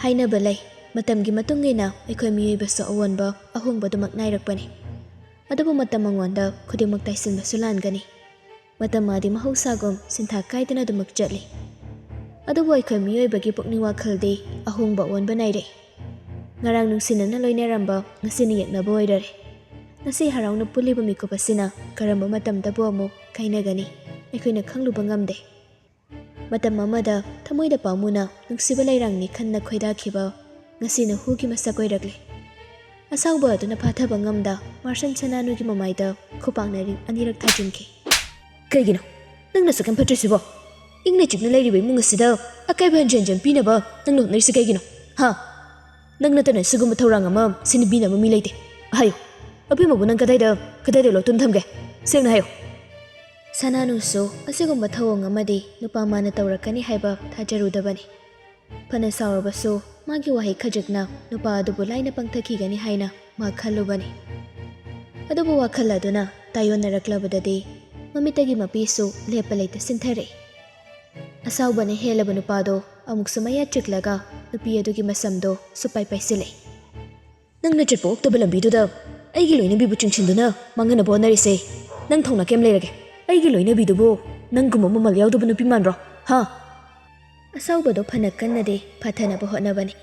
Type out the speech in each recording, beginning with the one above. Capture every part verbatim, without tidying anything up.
ꯍꯥꯏꯅꯕ ꯂꯩ, ꯃꯇꯝꯒꯤ ꯃꯇꯨꯡ ꯏꯟꯅ ꯑꯩꯈꯣꯏ ꯃꯤꯑꯣꯏꯕꯁꯨ ꯑꯑꯣꯟꯕ ꯑꯍꯣꯡꯕ ꯑꯗꯨꯃꯛ ꯅꯥꯏꯔꯛꯄꯅꯤ꯫ ꯑꯗꯨꯕꯨ ꯃꯇꯝ ꯃꯉꯣꯟꯗ ꯈꯨꯗꯤꯡꯃꯛ ꯇꯥꯏꯁꯤꯟꯕꯁꯨ ꯂꯥꯟꯒꯅꯤ꯫ ꯃꯇꯝ ꯃꯥꯗꯤ ꯃꯍꯧꯁꯥꯒꯨꯝ ꯁꯤꯟꯊꯥ ꯀꯥꯏꯗꯅ ꯑꯗꯨꯃꯛ ꯆꯠꯂꯤ꯫ ꯑꯗꯨꯕꯨ ꯑꯩꯈꯣꯏ ꯃꯤꯑꯣꯏꯕꯒꯤ ꯄꯨꯛꯅꯤꯡ ꯋꯥꯈꯜꯗꯤ ꯑꯍꯣꯡꯕ ꯑꯑꯣꯟꯕ ꯅꯥꯏꯔꯦ꯫ ꯉꯔꯥꯡ ꯅꯨꯡꯁꯤꯅꯅ ꯂꯣꯏꯅꯔꯝꯕ ꯉꯁꯤꯅ ꯌꯦꯛꯅꯕ ꯑꯣꯏꯔꯔꯦ꯫ ꯉꯁꯤ ꯍꯔꯥꯎꯅ ꯄꯨꯜꯂꯤꯕ ꯃꯤꯀꯨꯞ ꯑꯁꯤꯅ ꯀꯔꯝꯕ ꯃꯇꯝꯗꯕꯨ ꯑꯃꯨꯛ ꯀꯥꯏꯅꯒꯅꯤ, ꯑꯩꯈꯣꯏꯅ ꯈꯪꯂꯨꯕ ꯉꯝꯗꯦ꯫ ꯃꯇꯝ ꯑꯃꯗ ꯊꯃꯣꯏꯗ ꯄꯥꯝꯃꯨꯅ ꯅꯨꯡꯁꯤꯕ ꯂꯩꯔꯥꯡꯅꯤ ꯈꯟꯅ ꯈꯣꯏꯗꯥꯈꯤꯕ, ꯉꯁꯤꯅ ꯍꯨꯒꯤ ꯃꯁꯛ ꯑꯣꯏꯔꯛꯂꯦ꯫ ꯑꯁꯥꯎꯕ ꯑꯗꯨꯅ ꯐꯥꯊꯕ ꯉꯝꯗ ꯃꯥꯔꯁꯟ ꯁꯅꯥꯅꯨꯒꯤ ꯃꯃꯥꯏꯗ ꯈꯨꯄꯥꯛꯅ ꯔꯤꯡ ꯑꯅꯤꯔꯛ ꯊꯥꯖꯤꯟꯈꯤ꯫ "ꯀꯩꯒꯤꯅꯣ? ꯅꯪꯅ ꯁꯨꯛꯌꯥꯝ ꯐꯠꯇ꯭ꯔꯤꯁꯤꯕꯣ? ꯏꯪꯅ ꯆꯤꯛꯅ ꯂꯩꯔꯤꯕ ꯏꯃꯨꯡ ꯑꯁꯤꯗ ꯑꯀꯥꯏꯕ ꯍꯟꯖꯤꯟ ꯍꯟꯖꯤꯟ ꯄꯤꯅꯕ ꯅꯪꯅ ꯍꯣꯠꯅꯔꯤꯁꯤ ꯀꯩꯒꯤꯅꯣ? ꯍꯥ? ꯅꯪ ꯅꯠꯇꯅ ꯁꯤꯒꯨꯝꯕ ꯊꯧꯔꯥꯡ ꯑꯃ ꯁꯤꯟꯕꯤꯅꯕ ꯃꯤ ꯂꯩꯇꯦ꯫ ꯍꯥꯏꯌꯨ, ꯑꯕꯦꯝꯃꯕꯨ ꯅꯪ ꯀꯗꯥꯏꯗ, ꯀꯗꯥꯏꯗ ꯂꯣꯠꯇꯨꯅ ꯊꯝꯒꯦ? ꯁꯦꯡꯅ ꯍꯥꯏꯌꯨ꯫" ꯁꯅꯥꯅꯨꯁꯨ ꯑꯁꯤꯒꯨꯝꯕ ꯊꯧꯑꯣꯡ ꯑꯃꯗꯤ ꯅꯨꯄꯥ ꯃꯥꯅ ꯇꯧꯔꯛꯀꯅꯤ ꯍꯥꯏꯕ ꯊꯥꯖꯔꯨꯗꯕꯅꯤ꯫ ꯐꯅ ꯁꯥꯎꯔꯕꯁꯨ ꯃꯥꯒꯤ ꯋꯥꯍꯩ ꯈꯖꯤꯛꯅ ꯅꯨꯄꯥ ꯑꯗꯨꯕꯨ ꯂꯥꯏꯅ ꯄꯪꯊꯈꯤꯒꯅꯤ ꯍꯥꯏꯅ ꯃꯥ ꯈꯜꯂꯨꯕꯅꯤ꯫ ꯑꯗꯨꯕꯨ ꯋꯥꯈꯜ ꯑꯗꯨꯅ ꯇꯥꯏꯑꯣꯟꯅꯔꯛꯂꯕꯗꯗꯤ ꯃꯃꯤꯠꯇꯒꯤ ꯃꯄꯤꯁꯨ ꯂꯦꯞꯄ ꯂꯩꯇ ꯁꯤꯟꯊꯔꯛꯏ꯫ ꯑꯁꯥꯎꯕꯅ ꯍꯦꯜꯂꯕ ꯅꯨꯄꯥꯗꯣ ꯑꯃꯨꯛꯁꯨ ꯃꯌꯥ ꯆꯤꯛꯂꯒ ꯅꯨꯄꯤ ꯑꯗꯨꯒꯤ ꯃꯁꯝꯗꯣ ꯁꯨꯄꯥꯏ ꯄꯥꯏꯁꯤꯜꯂꯦ꯫ "ꯅꯪꯅ ꯆꯠꯄ ꯑꯣꯛꯇꯕ ꯂꯝꯕꯤꯗꯨꯗ ꯑꯩꯒꯤ ꯂꯣꯏꯅꯕꯤꯕꯨ ꯆꯤꯡꯁꯤꯟꯗꯨꯅ ꯃꯥꯡꯍꯟꯅꯕ ꯍꯣꯠꯅꯔꯤꯁꯦ ꯅꯪ ꯊꯧꯅꯥ ꯀꯩꯝ ꯂꯩꯔꯒꯦ? ꯑꯩꯒꯤ ꯂꯣꯏꯅꯕꯤꯗꯨꯕꯨ ꯅꯪꯒꯨꯝꯕ ꯃꯃꯜ ꯌꯥꯎꯗꯕ ꯅꯨꯄꯤ ꯃꯥꯟꯕ꯭ꯔꯣ? ꯍꯥ?" ꯑꯁꯥꯎꯕꯗꯣ ꯐꯅ ꯀꯟꯅꯗꯤ ꯐꯥꯊꯅꯕ ꯍꯣꯠꯅꯕꯅꯤ,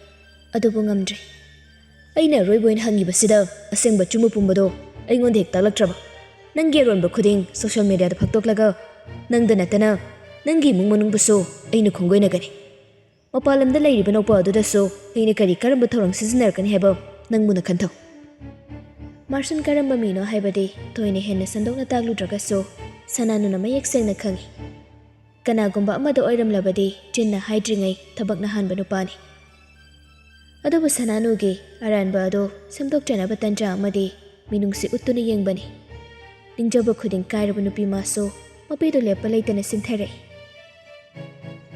ꯑꯗꯨꯕꯨ ꯉꯝꯗ꯭ꯔꯦ꯫ "ꯑꯩꯅ ꯑꯔꯣꯏꯕ ꯑꯣꯏꯅ ꯍꯪꯉꯤꯕꯁꯤꯗ ꯑꯁꯦꯡꯕ ꯑꯆꯨꯝꯕ ꯄꯨꯝꯕꯗꯣ ꯑꯩꯉꯣꯟꯗ ꯍꯦꯛ ꯇꯥꯛꯂꯛꯇ꯭ꯔꯕ? ꯅꯪꯒꯤ ꯑꯔꯣꯟꯕ ꯈꯨꯗꯤꯡ ꯁꯣꯁꯤꯌꯦꯜ ꯃꯦꯗꯤꯌꯥꯗ ꯐꯥꯛꯇꯣꯛꯂꯒ ꯅꯪꯗ ꯅꯠꯇꯅ ꯅꯪꯒꯤ ꯏꯃꯨꯡ ꯃꯅꯨꯡꯕꯨꯁꯨ ꯑꯩꯅ ꯈꯣꯡꯒꯣꯏꯅꯒꯅꯤ꯫ ꯃꯄꯥꯟ ꯂꯝꯗ ꯂꯩꯔꯤꯕ ꯅꯧꯄꯥ ꯑꯗꯨꯗꯁꯨ ꯑꯩꯅ ꯀꯔꯤ ꯀꯔꯝꯕ ꯊꯧꯔꯥꯡ ꯁꯤꯖꯤꯟꯅꯔꯛꯀꯅꯤ ꯍꯥꯏꯕ ꯅꯪ ꯃꯨꯟꯅ ꯈꯟꯊꯧ꯫" ꯃꯥꯔꯁꯟ ꯀꯔꯝꯕ ꯃꯤꯅꯣ ꯍꯥꯏꯕꯗꯤ ꯊꯣꯏꯅ ꯍꯦꯟꯅ ꯁꯟꯗꯣꯛꯅ ꯇꯥꯛꯂꯨꯗ꯭ꯔꯒꯁꯨ ꯁꯅꯥꯅꯨꯅ ꯃꯌꯦꯛ ꯁꯦꯡꯅ ꯈꯪꯏ꯫ ꯀꯅꯥꯒꯨꯝꯕ ꯑꯃꯗ ꯑꯣꯏꯔꯝꯂꯕꯗꯤ ꯆꯤꯟꯅ ꯍꯥꯏꯗ꯭ꯔꯤꯉꯩ ꯊꯕꯛꯅ ꯍꯥꯟꯕ ꯅꯨꯄꯥꯅꯤ꯫ ꯑꯗꯨꯕꯨ ꯁꯅꯥꯅꯨꯒꯤ ꯑꯔꯥꯟꯕ ꯑꯗꯨ ꯁꯦꯝꯗꯣꯛꯆꯅꯕ ꯇꯟꯖꯥ ꯑꯃꯗꯤ ꯃꯤꯅꯨꯡꯁꯤ ꯎꯠꯇꯨꯅ ꯌꯦꯡꯕꯅꯤ꯫ ꯅꯤꯡꯖꯕ ꯈꯨꯗꯤꯡ ꯀꯥꯏꯔꯕ ꯅꯨꯄꯤ ꯃꯥꯁꯨ ꯃꯄꯤꯗꯨ ꯂꯦꯞꯄ ꯂꯩꯇꯅ ꯁꯤꯟꯊꯔꯛꯏ꯫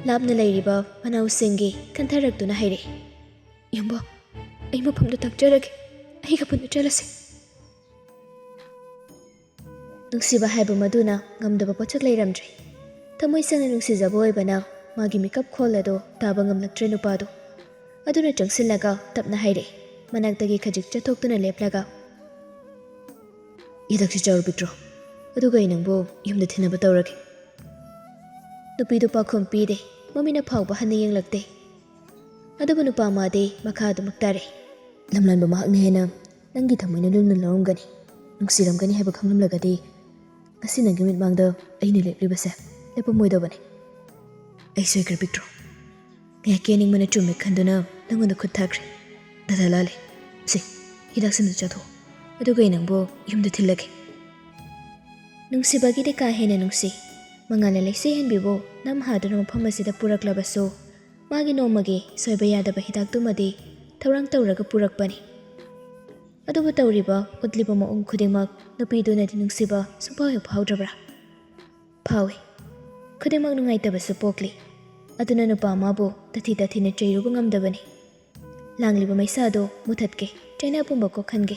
ꯂꯥꯞꯅ ꯂꯩꯔꯤꯕ ꯃꯅꯥꯎꯁꯤꯡꯒꯤ ꯈꯟꯊꯔꯛꯇꯨꯅ ꯍꯥꯏꯔꯛꯏ, "ꯏꯌꯥꯝꯕ, ꯑꯩ ꯃꯐꯝꯗꯨ ꯇꯥꯛꯆꯔꯒꯦ꯫ ꯑꯩꯒ ꯄꯨꯟꯅ ꯆꯠꯂꯁꯤ꯫" ꯅꯨꯡꯁꯤꯕ ꯍꯥꯏꯕ ꯃꯗꯨꯅ ꯉꯝꯗꯕ ꯄꯣꯠꯁꯛ ꯂꯩꯔꯝꯗ꯭ꯔꯦ꯫ ꯊꯃꯣꯏ ꯁꯦꯡꯅ ꯅꯨꯡꯁꯤꯖꯕ ꯑꯣꯏꯕꯅ ꯃꯥꯒꯤ ꯃꯤꯀꯞ ꯈꯣꯜ ꯑꯗꯨ ꯇꯥꯕ ꯉꯝꯂꯛꯇ꯭ꯔꯦ ꯅꯨꯄꯥꯗꯨ꯫ ꯑꯗꯨꯅ ꯆꯪꯁꯤꯜꯂꯒ ꯇꯞꯅ ꯍꯥꯏꯔꯛꯏ, ꯃꯅꯥꯛꯇꯒꯤ ꯈꯖꯤꯛ ꯆꯠꯊꯣꯛꯇꯨꯅ ꯂꯦꯞꯂꯒ꯫ "ꯍꯤꯗꯥꯛꯁꯤ ꯆꯥꯔꯨ ꯄꯤꯛꯇ꯭ꯔꯣ, ꯑꯗꯨꯒ ꯑꯩ ꯅꯪꯕꯨ ꯌꯨꯝꯗ ꯊꯤꯟꯅꯕ ꯇꯧꯔꯒꯦ꯫" ꯅꯨꯄꯤꯗꯨ ꯄꯥꯈꯨꯝ ꯄꯤꯗꯦ, ꯃꯃꯤꯠꯅ ꯐꯥꯎꯕ ꯍꯟꯅ ꯌꯦꯡꯂꯛꯇꯦ꯫ ꯑꯗꯨꯕꯨ ꯅꯨꯄꯥ ꯑꯃꯗꯤ ꯃꯈꯥ ꯑꯗꯨꯃꯛ ꯇꯥꯔꯦ꯫ "ꯂꯝꯂꯥꯟꯕ ꯃꯍꯥꯛꯅ ꯍꯦꯟꯅ ꯅꯪꯒꯤ ꯊꯃꯣꯏꯅ ꯂꯨꯝꯅ ꯂꯧꯔꯝꯒꯅꯤ, ꯅꯨꯡꯁꯤꯔꯝꯒꯅꯤ ꯍꯥꯏꯕ ꯈꯪꯂꯝꯂꯒꯗꯤ ꯉꯁꯤ ꯅꯪꯒꯤ ꯃꯤꯠꯃꯥꯡꯗ ꯑꯩꯅ ꯂꯦꯞꯂꯤꯕꯁꯦ ꯂꯦꯞꯄꯝꯃꯣꯏꯗꯕꯅꯤ꯫" "ꯑꯩ ꯁꯣꯏꯈ꯭ꯔꯦ ꯄꯤꯛꯇ꯭ꯔꯣ꯫ ꯉꯥꯏꯍꯥꯛꯀꯤ ꯑꯅꯤꯡꯕꯅ ꯆꯨꯝꯃꯦ ꯈꯟꯗꯨꯅ ꯅꯪꯉꯣꯟꯗ ꯈꯨꯠ ꯊꯥꯈ꯭ꯔꯦ꯫ ꯗꯥꯗꯥ ꯂꯥꯜꯂꯦ꯫ ꯁꯤ, ꯍꯤꯗꯥꯛꯁꯤꯡꯗꯨ ꯆꯥꯊꯣꯛꯑꯣ꯫ ꯑꯗꯨꯒ ꯑꯩ ꯅꯪꯕꯨ ꯌꯨꯝꯗ ꯊꯤꯜꯂꯒꯦ꯫" ꯅꯨꯡꯁꯤꯕꯒꯤꯗꯤ ꯀꯥ ꯍꯦꯟꯅ ꯅꯨꯡꯁꯤ꯫ ꯃꯉꯥꯜꯅ ꯂꯩꯁꯦ ꯍꯦꯟꯕꯤꯕꯨ ꯅꯝꯍꯥꯗꯨꯅ ꯃꯐꯝ ꯑꯁꯤꯗ ꯄꯨꯔꯛꯂꯕꯁꯨ, ꯃꯥꯒꯤ ꯅꯣꯡꯃꯒꯤ ꯁꯣꯏꯕ ꯌꯥꯗꯕ ꯍꯤꯗꯥꯛꯇꯨꯃꯗꯤ ꯊꯧꯔꯥꯡ ꯇꯧꯔꯒ ꯄꯨꯔꯛꯄꯅꯤ꯫ ꯑꯗꯨꯕꯨ ꯇꯧꯔꯤꯕ, ꯎꯠꯂꯤꯕ ꯃꯑꯣꯡ ꯈꯨꯗꯤꯡꯃꯛ ꯅꯨꯄꯤꯗꯨꯅꯗꯤ ꯅꯨꯡꯁꯤꯕ ꯁꯨꯡꯐꯥꯎ ꯍꯦꯛ ꯐꯥꯎꯗ꯭ꯔꯕ꯭ꯔꯥ? ꯐꯥꯎꯏ꯫ ꯈꯨꯗꯤꯡꯃꯛ ꯅꯨꯡꯉꯥꯏꯇꯕꯁꯨ ꯄꯣꯛꯂꯤ꯫ ꯑꯗꯨꯅ ꯅꯨꯄꯥ ꯑꯃꯕꯨ ꯇꯥꯊꯤ ꯇꯥꯊꯤꯅ ꯆꯩꯔꯨꯕ ꯉꯝꯗꯕꯅꯤ꯫ ꯂꯥꯡꯂꯤꯕ ꯃꯩꯁꯥꯗꯨ ꯃꯨꯊꯠꯀꯦ, ꯆꯩꯅꯥ ꯄꯨꯝꯕ ꯀꯣꯛꯍꯟꯒꯦ꯫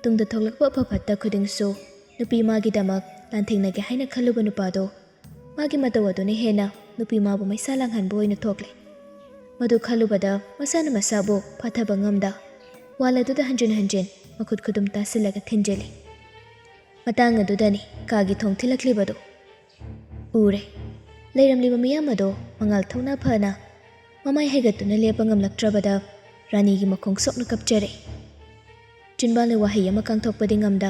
ꯇꯨꯡꯗ ꯊꯣꯛꯂꯛꯄ ꯑꯐ ꯐꯠꯇ ꯈꯨꯗꯤꯡꯁꯨ ꯅꯨꯄꯤ ꯃꯥꯒꯤꯗꯃꯛ ꯂꯥꯟꯊꯦꯡꯅꯒꯦ ꯍꯥꯏꯅ ꯈꯜꯂꯨꯕ ꯅꯨꯄꯥꯗꯣ ꯃꯥꯒꯤ ꯃꯇꯧ ꯑꯗꯨꯅ ꯍꯦꯟꯅ ꯅꯨꯄꯤ ꯃꯥꯕꯨ ꯃꯩꯁꯥ ꯂꯥꯡꯍꯟꯕ ꯑꯣꯏꯅ ꯊꯣꯛꯂꯦ꯫ ꯃꯗꯨ ꯈꯜꯂꯨꯕꯗ ꯃꯁꯥꯅ ꯃꯁꯥꯕꯨ ꯐꯥꯊꯕ ꯉꯝꯗ ꯋꯥꯜ ꯑꯗꯨꯗ ꯍꯟꯖꯤꯟ ꯍꯟꯖꯤꯟ ꯃꯈꯨꯠ ꯈꯨꯗꯨꯝ ꯇꯥꯁꯤꯜꯂꯒ ꯊꯤꯟꯖꯤꯜꯂꯤ꯫ ꯃꯇꯥꯡ ꯑꯗꯨꯗꯅꯤ ꯀꯥꯒꯤ ꯊꯣꯡ ꯊꯤꯜꯂꯛꯂꯤꯕꯗꯨ꯫ ꯎꯔꯦ꯫ ꯂꯩꯔꯝꯂꯤꯕ ꯃꯤꯌꯥꯝ ꯑꯗꯣ ꯃꯉꯥꯜ ꯊꯧꯅꯥ ꯐꯅ ꯃꯃꯥꯏ ꯍꯥꯏꯒꯠꯇꯨꯅ ꯂꯦꯞꯄ ꯉꯝꯂꯛꯇ꯭ꯔꯕꯗ ꯔꯥꯅꯤꯒꯤ ꯃꯈꯣꯡ ꯁꯣꯛꯅ ꯀꯞꯆꯔꯦ꯫ ꯆꯤꯟꯕꯥꯜꯅ ꯋꯥꯍꯩ ꯑꯃ ꯀꯥꯡꯊꯣꯛꯄꯗꯤ ꯉꯝꯗ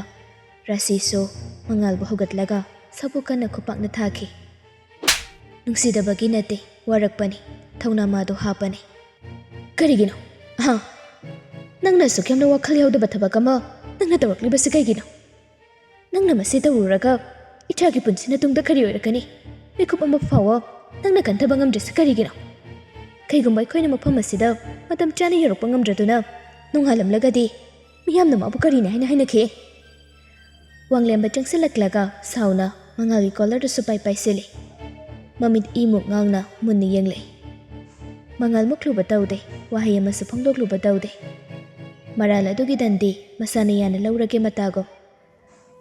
ꯔꯥꯁꯤꯁꯨ ꯃꯉꯥꯜꯕꯨ ꯍꯧꯒꯠꯂꯒ ꯁꯥꯐꯨ ꯀꯟꯅ ꯈꯨꯄꯥꯛꯅ ꯊꯥꯈꯤ꯫ ꯅꯨꯡꯁꯤꯗꯕꯒꯤ ꯅꯠꯇꯦ, ꯋꯥꯔꯛꯄꯅꯤ, ꯊꯧꯅꯥ ꯃꯥꯗꯣ ꯍꯥꯞꯄꯅꯤ꯫ "ꯀꯔꯤꯒꯤꯅꯣ? ꯑꯍꯥ, ꯅꯪꯅ ꯑꯁꯨꯛ ꯌꯥꯝꯅ ꯋꯥꯈꯜ ꯌꯥꯎꯗꯕ ꯊꯕꯛ ꯑꯃ ꯅꯪꯅ ꯇꯧꯔꯛꯂꯤꯕꯁꯤ ꯀꯩꯒꯤꯅꯣ? ꯅꯪꯅ ꯃꯁꯤ ꯇꯧꯔꯨꯔꯒ ꯏꯆꯥꯒꯤ ꯄꯨꯟꯁꯤꯅ ꯇꯨꯡꯗ ꯀꯔꯤ ꯑꯣꯏꯔꯛꯀꯅꯤ? ꯃꯤꯀꯨꯞ ꯑꯃ ꯐꯥꯎꯕ ꯅꯪꯅ ꯀꯟꯊꯕ ꯉꯝꯗ꯭ꯔꯤꯁꯤ ꯀꯔꯤꯒꯤꯅꯣ? ꯀꯩꯒꯨꯝꯕ ꯑꯩꯈꯣꯏꯅ ꯃꯐꯝ ꯑꯁꯤꯗ ꯃꯇꯝ ꯆꯥꯅ ꯌꯧꯔꯛꯄ ꯉꯝꯗ꯭ꯔꯗꯨꯅ ꯅꯣꯡꯉꯥꯜꯂꯝꯂꯒꯗꯤ ꯃꯤꯌꯥꯝꯅ ꯃꯥꯕꯨ ꯀꯔꯤꯅꯤ ꯍꯥꯏꯅ ꯍꯥꯏꯅꯈꯤ?" ꯋꯥꯡꯂꯦꯝꯕ ꯆꯪꯁꯤꯜꯂꯛꯂꯒ ꯁꯥꯎꯅ ꯃꯉꯥꯜꯒꯤ ꯀꯣꯂꯔꯗꯨꯁꯨ ꯄꯥꯏ ꯄꯥꯏꯁꯤꯜꯂꯤ꯫ ꯃꯃꯤꯠ ꯏꯃꯨꯛ ꯉꯥꯡꯅ ꯃꯨꯟꯅ ꯌꯦꯡꯂꯛꯏ꯫ ꯃꯉꯥꯜ ꯃꯨꯛꯂꯨꯕ ꯇꯧꯗꯦ, ꯋꯥꯍꯩ ꯑꯃꯁꯨ ꯐꯣꯡꯗꯣꯛꯂꯨꯕ ꯇꯧꯗꯦ꯫ ꯃꯔꯥꯜ ꯑꯗꯨꯒꯤ ꯗꯟꯗꯤ ꯃꯁꯥꯅ ꯌꯥꯅ ꯂꯧꯔꯒꯦ ꯃꯇꯥꯒꯨꯝ꯫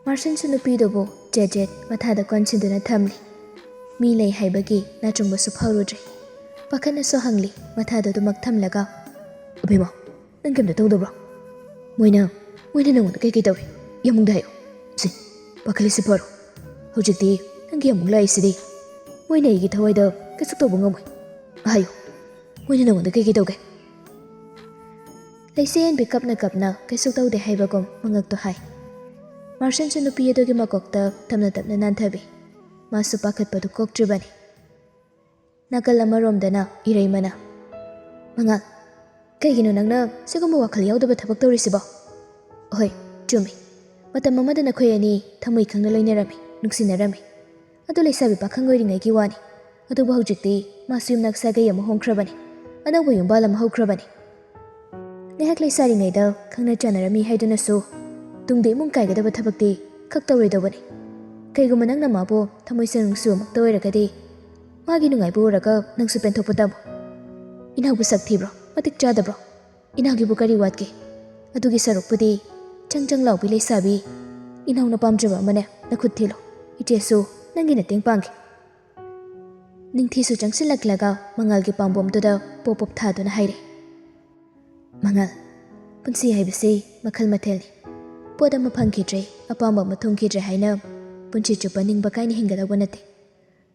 ꯃꯥꯔꯁꯟꯁꯨ ꯅꯨꯄꯤꯗꯨꯕꯨ ꯖꯦꯠ ꯖꯦꯠ ꯃꯊꯥꯗ ꯀꯣꯟꯁꯤꯟꯗꯨꯅ ꯊꯝꯂꯤ꯫ ꯃꯤ ꯂꯩ ꯍꯥꯏꯕꯒꯤ ꯅꯥꯆꯨꯡꯕꯁꯨ ꯐꯥꯎꯔꯨꯗ꯭ꯔꯦ꯫ ꯄꯥꯈꯠꯅꯁꯨ ꯍꯪꯂꯤ, ꯃꯊꯥꯗꯨ ꯑꯗꯨꯃꯛ ꯊꯝꯂꯒ꯫ ꯑꯕꯦꯝꯃ, ꯅꯪ ꯀꯩꯝꯇ ꯇꯧꯗꯕ꯭ꯔꯣ? ꯃꯣꯏꯅ, ꯃꯣꯏꯅ ꯅꯪꯉꯣꯟꯗ ꯀꯩꯀꯩ ꯇꯧꯏ? ꯌꯥꯝꯕꯨꯡꯗ ꯍꯥꯏꯌꯨ꯫ ꯁꯤ, ꯄꯥꯈꯠꯂꯤꯁꯤ ꯐꯔꯣ꯫ ꯍꯧꯖꯤꯛꯇꯤ ꯅꯪꯒꯤ ꯌꯥꯝꯕꯨꯡ ꯂꯥꯛꯏꯁꯤꯗꯤ꯫ ꯃꯣꯏꯅ ꯑꯩꯒꯤ ꯊꯋꯥꯏꯗ ꯀꯩꯁꯨ ꯇꯧꯕ ꯉꯝꯃꯣꯏ꯫ ꯍꯥꯏꯌꯨ, ꯃꯣꯏꯅ ꯅꯪꯉꯣꯟꯗ ꯀꯩꯀꯩ ꯇꯧꯒꯦ? ꯂꯩꯁꯦꯟꯕꯤ ꯀꯞꯅ ꯀꯞꯅ ꯀꯩꯁꯨ ꯇꯧꯗꯦ ꯍꯥꯏꯕꯒꯨꯝ ꯃꯉꯛꯇꯣ ꯍꯥꯏ꯫ ꯃꯥꯔꯁꯟꯁꯨ ꯅꯨꯄꯤ ꯑꯗꯨꯒꯤ ꯃꯀꯣꯛꯇ ꯇꯞꯅ ꯇꯞꯅ ꯅꯥꯟꯊꯕꯤ꯫ ꯃꯥꯁꯨ ꯄꯥꯈꯠꯄꯗꯨ ꯀꯣꯛꯇ꯭ꯔꯤꯕꯅꯤ꯫ ꯅꯥꯀꯜ ꯑꯃꯔꯣꯝꯗꯅ ꯏꯔꯩꯃꯅ, "ꯃꯉꯥꯜ, ꯀꯩꯒꯤꯅꯣ ꯅꯪꯅ ꯁꯤꯒꯨꯝꯕ ꯋꯥꯈꯜ ꯌꯥꯎꯗꯕ ꯊꯕꯛ ꯇꯧꯔꯤꯁꯤꯕꯣ?" "ꯍꯣꯏ, ꯆꯨꯝꯃꯤ꯫ ꯃꯇꯝ ꯑꯃꯗ ꯅꯈꯣꯏ ꯑꯅꯤ ꯊꯃꯣꯏ ꯈꯪꯅ ꯂꯣꯏꯅꯔꯝꯃꯤ, ꯅꯨꯡꯁꯤꯅꯔꯝꯃꯤ꯫ ꯑꯗꯨ ꯂꯩꯁꯥꯕꯤ ꯄꯥꯈꯪ ꯑꯣꯏꯔꯤꯉꯩꯒꯤ ꯋꯥꯅꯤ꯫ ꯑꯗꯨꯕꯨ ꯍꯧꯖꯤꯛꯇꯤ ꯃꯥꯁꯨ ꯌꯨꯝꯅꯥꯛ ꯁꯥꯒꯩ ꯑꯃ ꯍꯣꯡꯈ꯭ꯔꯕꯅꯤ, ꯑꯅꯧꯕ ꯌꯨꯝꯕꯥꯜ ꯑꯃ ꯍꯧꯈ꯭ꯔꯕꯅꯤ꯫ ꯉꯥꯏꯍꯥꯛ ꯂꯩꯁꯥꯔꯤꯉꯩꯗ ꯈꯪꯅ ꯆꯥꯟꯅꯔꯝꯃꯤ ꯍꯥꯏꯗꯨꯅꯁꯨ ꯇꯨꯡꯗ ꯏꯃꯨꯡ ꯀꯥꯏꯒꯗꯕ ꯊꯕꯛꯇꯤ ꯈꯛ ꯇꯧꯔꯣꯏꯗꯧꯕꯅꯤ꯫ ꯀꯩꯒꯨꯝꯕ ꯅꯪꯅ ꯃꯥꯕꯨ ꯊꯃꯣꯏ ꯁꯦꯡꯅ ꯅꯨꯡꯁꯤꯕꯃꯛꯇ ꯑꯣꯏꯔꯒꯗꯤ, ꯃꯥꯒꯤ ꯅꯨꯡꯉꯥꯏꯕ ꯎꯔꯒ ꯅꯪꯁꯨ ꯄꯦꯟꯊꯣꯛꯄ ꯇꯝꯃꯨ꯫ ꯏꯅꯥꯎꯕꯨ ꯁꯛ ꯊꯤꯕ꯭ꯔꯣ? ꯃꯇꯤꯛ ꯆꯥꯗꯕ꯭ꯔꯣ? ꯏꯅꯥꯎꯒꯤꯕꯨ ꯀꯔꯤ ꯋꯥꯠꯀꯦ? ꯑꯗꯨꯒꯤ ꯁꯔꯨꯛꯄꯨꯗꯤ ꯆꯪ ꯆꯪ ꯂꯥꯎꯕꯤ ꯂꯩꯁꯥꯕꯤ, ꯏꯅꯥꯎꯅ ꯄꯥꯝꯖꯕ ꯑꯃꯅꯦ, ꯅꯈꯨꯠ ꯊꯤꯜꯂꯨ꯫ ꯏꯆꯦꯁꯨ ꯅꯪꯒꯤ ꯃꯇꯦꯡ ꯄꯥꯡꯒꯦ꯫" ꯅꯤꯡꯊꯤꯁꯨ ꯆꯪꯁꯤꯜꯂꯛꯂꯒ ꯃꯉꯥꯜꯒꯤ ꯄꯥꯝꯕꯣꯝꯗꯨꯗ ꯄꯣꯞ ꯄꯣꯞ ꯊꯥꯗꯨꯅ ꯍꯥꯏꯔꯦ, "ꯃꯉꯥꯜ, ꯄꯨꯟꯁꯤ ꯍꯥꯏꯕꯁꯤ ꯃꯈꯜ ꯃꯊꯦꯜꯅꯤ꯫ ꯄꯣꯠ ꯑꯃ ꯐꯪꯈꯤꯗ꯭ꯔꯦ, ꯑꯄꯥꯝꯕ ꯑꯃ ꯊꯨꯡꯈꯤꯗ꯭ꯔꯦ ꯍꯥꯏꯅ ꯄꯨꯟꯁꯤ ꯆꯨꯞꯄ ꯅꯤꯡꯕ ꯀꯥꯏꯅ ꯍꯤꯡꯒꯗꯧꯕ ꯅꯠꯇꯦ꯫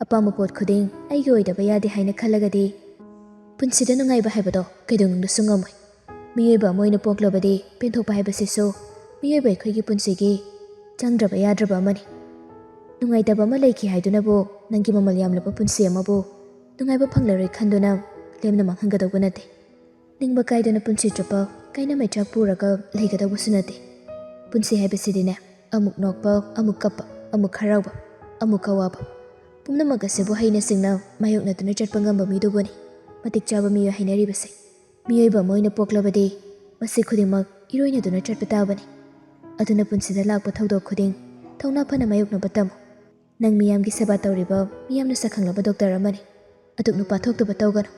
ꯑꯄꯥꯝꯕ ꯄꯣꯠ ꯈꯨꯗꯤꯡ ꯑꯩꯒꯤ ꯑꯣꯏꯗꯕ ꯌꯥꯗꯦ ꯍꯥꯏꯅ ꯈꯜꯂꯒꯗꯤ ꯄꯨꯟꯁꯤꯗ ꯅꯨꯡꯉꯥꯏꯕ ꯍꯥꯏꯕꯗꯣ ꯀꯩꯗꯧꯅꯨꯡꯗꯁꯨ ꯉꯝꯃꯣꯏ꯫ ꯃꯤꯑꯣꯏꯕ ꯑꯃ ꯑꯣꯏꯅ ꯄꯣꯛꯂꯕꯗꯤ ꯄꯦꯟꯊꯣꯛꯄ ꯍꯥꯏꯕꯁꯤꯁꯨ ꯃꯤꯑꯣꯏꯕ ꯑꯩꯈꯣꯏꯒꯤ ꯄꯨꯟꯁꯤꯒꯤ ꯆꯪꯗ꯭ꯔꯕ ꯌꯥꯗ꯭ꯔꯕ ꯑꯃꯅꯤ꯫ ꯅꯨꯡꯉꯥꯏꯇꯕ ꯑꯃ ꯂꯩꯈꯤ ꯍꯥꯏꯗꯨꯅꯕꯨ ꯅꯪꯒꯤ ꯃꯃꯜ ꯌꯥꯝꯂꯕ ꯄꯨꯟꯁꯤ ꯑꯃꯕꯨ ꯅꯨꯡꯉꯥꯏꯕ ꯐꯪꯂꯔꯣꯏ ꯈꯟꯗꯨꯅ ꯂꯦꯝꯅ ꯃꯥꯡꯍꯟꯒꯗꯧꯕ ꯅꯠꯇꯦ꯫ ꯅꯤꯡꯕ ꯀꯥꯏꯗꯅ ꯄꯨꯟꯁꯤ ꯆꯨꯞꯄ ꯀꯥꯏꯅ ꯃꯩꯆꯥꯛ ꯄꯨꯔꯒ ꯂꯩꯒꯗꯧꯕꯁꯨ ꯅꯠꯇꯦ꯫ ꯄꯨꯟꯁꯤ ꯍꯥꯏꯕꯁꯤꯗꯤꯅꯦ, ꯑꯃꯨꯛ ꯅꯣꯛꯄ, ꯑꯃꯨꯛ ꯀꯞꯄ, ꯑꯃꯨꯛ ꯍꯔꯥꯎꯕ, ꯑꯃꯨꯛ ꯑꯋꯥꯕ, ꯄꯨꯝꯅꯃꯛ ꯑꯁꯤꯕꯨ ꯍꯩꯅ ꯁꯤꯡꯅ ꯃꯥꯌꯣꯛꯅꯗꯨꯅ ꯆꯠꯄ ꯉꯝꯕ ꯃꯤꯗꯨꯕꯨꯅꯤ ꯃꯇꯤꯛ ꯆꯥꯕ ꯃꯤꯑꯣꯏ ꯍꯥꯏꯅꯔꯤꯕꯁꯦ꯫ ꯃꯤꯑꯣꯏꯕ ꯑꯃ ꯑꯣꯏꯅ ꯄꯣꯛꯂꯕꯗꯤ ꯃꯁꯤ ꯈꯨꯗꯤꯡꯃꯛ ꯏꯔꯣꯏꯅꯗꯨꯅ ꯆꯠꯄ ꯇꯥꯕꯅꯤ꯫ ꯑꯗꯨꯅ ꯄꯨꯟꯁꯤꯗ ꯂꯥꯛꯄ ꯊꯧꯗꯣꯛ ꯈꯨꯗꯤꯡ ꯊꯧꯅꯥ ꯐꯅ ꯃꯥꯌꯣꯛꯅꯕ ꯇꯝꯃꯨ꯫ ꯅꯪ ꯃꯤꯌꯥꯝꯒꯤ ꯁꯦꯕꯥ ꯇꯧꯔꯤꯕ, ꯃꯤꯌꯥꯝꯅ ꯁꯛꯈꯪꯂꯕ ꯗꯣꯛꯇꯔ ꯑꯃꯅꯤ꯫ ꯑꯗꯨꯛ ꯅꯨꯄꯥ ꯊꯣꯛꯇꯕ ꯇꯧꯒꯅꯨ꯫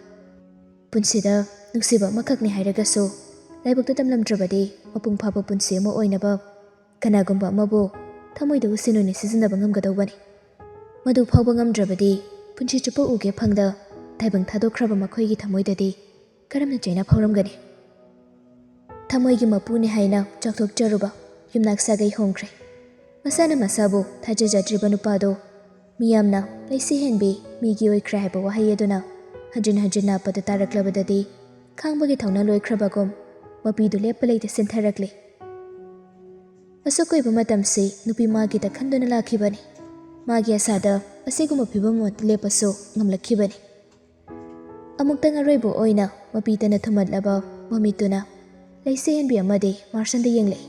ꯄꯨꯟꯁꯤꯗ ꯅꯨꯡꯁꯤꯕ ꯑꯃꯈꯛꯅꯤ ꯍꯥꯏꯔꯒꯁꯨ, ꯂꯥꯏꯕꯛꯇ ꯇꯝꯂꯝꯗ꯭ꯔꯕꯗꯤ ꯃꯄꯨꯡ ꯐꯥꯕ ꯄꯨꯟꯁꯤ ꯑꯃ ꯑꯣꯏꯅꯕ ꯀꯅꯥꯒꯨꯝꯕ ꯑꯃꯕꯨ ꯊꯃꯣꯏꯗ ꯎꯁꯤꯟ ꯑꯣꯏꯅ ꯁꯤꯖꯤꯟꯅꯕ ꯉꯝꯒꯗꯧꯕꯅꯤ꯫ ꯃꯗꯨ ꯐꯥꯎꯕ ꯉꯝꯗ꯭ꯔꯕꯗꯤ ꯄꯨꯟꯁꯤ ꯆꯨꯞꯄ ꯎꯒꯦ ꯐꯪꯗ ꯇꯥꯏꯕꯪ ꯊꯥꯗꯣꯛꯈ꯭ꯔꯕ ꯃꯈꯣꯏꯒꯤ ꯊꯃꯣꯏꯗꯗꯤ ꯀꯔꯝꯅ ꯆꯩꯅꯥ ꯐꯥꯎꯔꯝꯒꯅꯤ? ꯊꯃꯣꯏꯒꯤ ꯃꯄꯨꯅꯤ ꯍꯥꯏꯅ ꯆꯥꯎꯊꯣꯛꯆꯔꯨꯕ ꯌꯨꯝꯅꯥꯛ ꯁꯥꯒꯩ ꯍꯣꯡꯈ꯭ꯔꯦ꯫ ꯃꯁꯥꯅ ꯃꯁꯥꯕꯨ ꯊꯥꯖꯖꯗ꯭ꯔꯤꯕ ꯅꯨꯄꯥꯗꯨ ꯃꯤꯌꯥꯝꯅ ꯂꯩꯁꯤ ꯍꯦꯟꯕꯤ, ꯃꯤꯒꯤ ꯑꯣꯏꯈ꯭ꯔꯦ ꯍꯥꯏꯕ ꯋꯥꯍꯩ ꯑꯗꯨꯅ ꯍꯟꯖꯤꯟ ꯍꯟꯖꯤꯟ ꯅꯥꯞꯄꯗ ꯇꯥꯔꯛꯂꯕꯗꯗꯤ ꯈꯥꯡꯕꯒꯤ ꯊꯧꯅꯥ ꯂꯣꯏꯈ꯭ꯔꯕꯒꯨꯝ ꯃꯄꯤꯗꯨ ꯂꯦꯞꯄ ꯂꯩꯇ ꯆꯦꯟꯊꯔꯛꯂꯤ꯫ ꯑꯁꯨꯛ ꯀꯨꯏꯕ ꯃꯇꯝꯁꯤ ꯅꯨꯄꯤ ꯃꯥꯒꯤꯗ ꯈꯟꯗꯨꯅ ꯂꯥꯛꯈꯤꯕꯅꯤ꯫ ꯃꯥꯒꯤ ꯑꯁꯥꯗ ꯑꯁꯤꯒꯨꯝꯕ ꯐꯤꯕꯝ ꯑꯃ ꯂꯦꯞꯄꯁꯨ ꯉꯝꯂꯛꯈꯤꯕꯅꯤ꯫ ꯑꯃꯨꯛꯇꯪ ꯑꯔꯣꯏꯕ ꯑꯣꯏꯅ ꯃꯄꯤꯇꯅ ꯊꯨꯝꯍꯠꯂꯕ ꯃꯃꯤꯠꯇꯨꯅ ꯂꯩꯁꯤ ꯍꯦꯟꯕꯤ ꯑꯃꯗꯤ ꯃꯥꯔꯁꯟꯗ ꯌꯦꯡꯂꯛꯏ꯫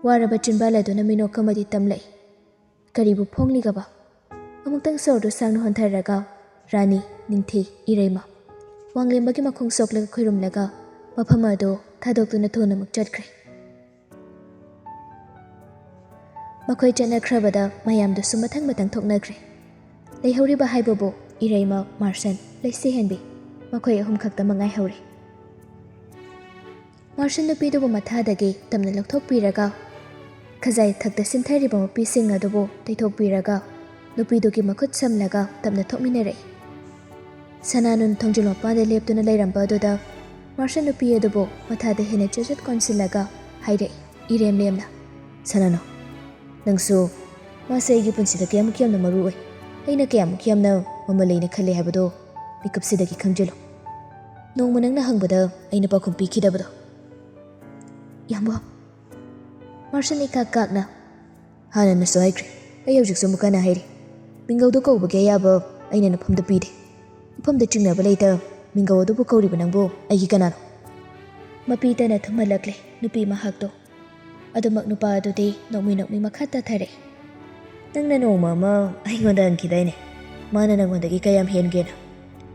ꯋꯥꯔꯕ ꯆꯤꯟꯕꯥꯜ ꯑꯗꯨꯅ ꯃꯤꯅꯣꯛ ꯑꯃꯗꯤ ꯇꯝꯂꯛꯏ꯫ ꯀꯔꯤꯕꯨ ꯐꯣꯡꯂꯤꯒꯕ? ꯑꯃꯨꯛꯇꯪ ꯁꯣꯔꯗꯨ ꯁꯥꯡꯅ ꯍꯣꯟꯊꯔꯒ ꯔꯥꯅꯤ, ꯅꯤꯡꯊꯤ, ꯏꯔꯩꯃ, ꯋꯥꯡꯂꯦꯝꯕꯒꯤ ꯃꯈꯣꯡ ꯁꯣꯛꯂꯒ ꯈꯨꯔꯨꯝꯂꯒ ꯃꯐꯝ ꯑꯗꯨ ꯊꯥꯗꯣꯛꯇꯨꯅ ꯊꯨꯅꯃꯛ ꯆꯠꯈ꯭ꯔꯦ꯫ ꯃꯈꯣꯏ ꯆꯠꯅꯈ꯭ꯔꯕꯗ ꯃꯌꯥꯝꯗꯨꯁꯨ ꯃꯊꯪ ꯃꯊꯪ ꯊꯣꯛꯅꯈ꯭ꯔꯦ꯫ ꯂꯩꯍꯧꯔꯤꯕ ꯍꯥꯏꯕꯕꯨ ꯏꯔꯩꯃ, ꯃꯥꯔꯁꯟ, ꯂꯩꯁꯤ ꯍꯦꯟꯕꯤ, ꯃꯈꯣꯏ ꯑꯍꯨꯝ ꯈꯛꯇꯃꯛ ꯉꯥꯏꯍꯧꯔꯦ꯫ ꯃꯥꯔꯁꯟ ꯅꯨꯄꯤꯗꯨꯕꯨ ꯃꯊꯥꯗꯒꯤ ꯇꯞꯅ ꯂꯧꯊꯣꯛꯄꯤꯔꯒ ꯈꯖꯥꯏ ꯊꯛꯇ ꯁꯤꯟꯊꯔꯤꯕ ꯃꯄꯤꯁꯤꯡ ꯑꯗꯨꯕꯨ ꯇꯩꯊꯣꯛꯄꯤꯔꯒ ꯅꯨꯄꯤꯗꯨꯒꯤ ꯃꯈꯨꯠ ꯁꯝꯂꯒ ꯇꯞꯅ ꯊꯣꯛꯃꯤꯟꯅꯔꯛꯏ꯫ ꯁꯅꯥꯅꯨꯟ ꯊꯣꯡꯖꯤꯜ ꯃꯄꯥꯟꯗ ꯂꯦꯞꯇꯨꯅ ꯂꯩꯔꯝꯕ ꯑꯗꯨꯗ ꯃꯥꯔꯁꯟ ꯅꯨꯄꯤ ꯑꯗꯨꯕꯨ ꯃꯊꯥꯗ ꯍꯦꯟꯅ ꯆꯦꯠꯆꯦꯠ ꯀꯣꯟꯁꯤꯜꯂꯒ ꯍꯥꯏꯔꯛꯏ ꯏꯔꯦꯝ ꯂꯦꯝꯅ, "ꯁꯅꯥꯅꯨ, ꯅꯪꯁꯨ ꯃꯥꯁꯦ ꯑꯩꯒꯤ ꯄꯨꯟꯁꯤꯗ ꯀꯌꯥꯃꯨꯛ ꯌꯥꯝꯅ ꯃꯔꯨ ꯑꯣꯏ, ꯑꯩꯅ ꯀꯌꯥꯃꯨꯛ ꯌꯥꯝꯅ ꯃꯃꯜ ꯂꯩꯅ ꯈꯜꯂꯦ ꯍꯥꯏꯕꯗꯣ ꯃꯤꯀꯨꯞꯁꯤꯗꯒꯤ ꯈꯪꯖꯤꯜꯂꯨ꯫ ꯅꯣꯡꯃ ꯅꯪꯅ ꯍꯪꯕꯗ ꯑꯩꯅ ꯄꯥꯎꯈꯨꯝ ꯄꯤꯈꯤꯗꯕꯗꯣ꯫" ꯏꯌꯥꯝꯕ꯫ ꯃꯥꯔꯁꯟ ꯏꯀꯥꯛ ꯀꯥꯛꯅ, "ꯍꯥꯟꯅꯅꯁꯨ ꯍꯥꯏꯈ꯭ꯔꯦ, ꯑꯩ ꯍꯧꯖꯤꯛꯁꯨ ꯑꯃꯨꯛ ꯍꯟꯅ ꯍꯥꯏꯔꯤ, ꯃꯤꯡꯒꯧꯗꯣ ꯀꯧꯕꯒꯤ ꯑꯌꯥꯕ ꯑꯩꯅ ꯅꯐꯝꯗ ꯄꯤꯗꯦ꯫ ꯏꯐꯝꯗ ꯆꯤꯡꯅꯕ ꯂꯩꯇ ꯃꯤꯡꯒꯧ ꯑꯗꯨꯕꯨ ꯀꯧꯔꯤꯕ ꯅꯪꯕꯨ ꯑꯩꯒꯤ ꯀꯅꯥꯅꯣ?" ꯃꯄꯤꯇꯅ ꯊꯨꯝꯍꯜꯂꯛꯂꯦ ꯅꯨꯄꯤ ꯃꯍꯥꯛꯇꯣ꯫ ꯑꯗꯨꯃꯛ ꯅꯨꯄꯥ ꯑꯗꯨꯗꯤ ꯅꯣꯛꯃꯤ ꯅꯣꯛꯃꯤ ꯃꯈꯥ ꯇꯥꯊꯔꯛꯏ꯫ "ꯅꯪꯅ ꯅꯣꯡꯃ ꯑꯃ ꯑꯩꯉꯣꯟꯗ ꯍꯪꯈꯤꯗꯥꯏꯅꯦ, ꯃꯥꯅ ꯅꯪꯉꯣꯟꯗꯒꯤ ꯀꯌꯥꯝ ꯍꯦꯟꯒꯦꯅ?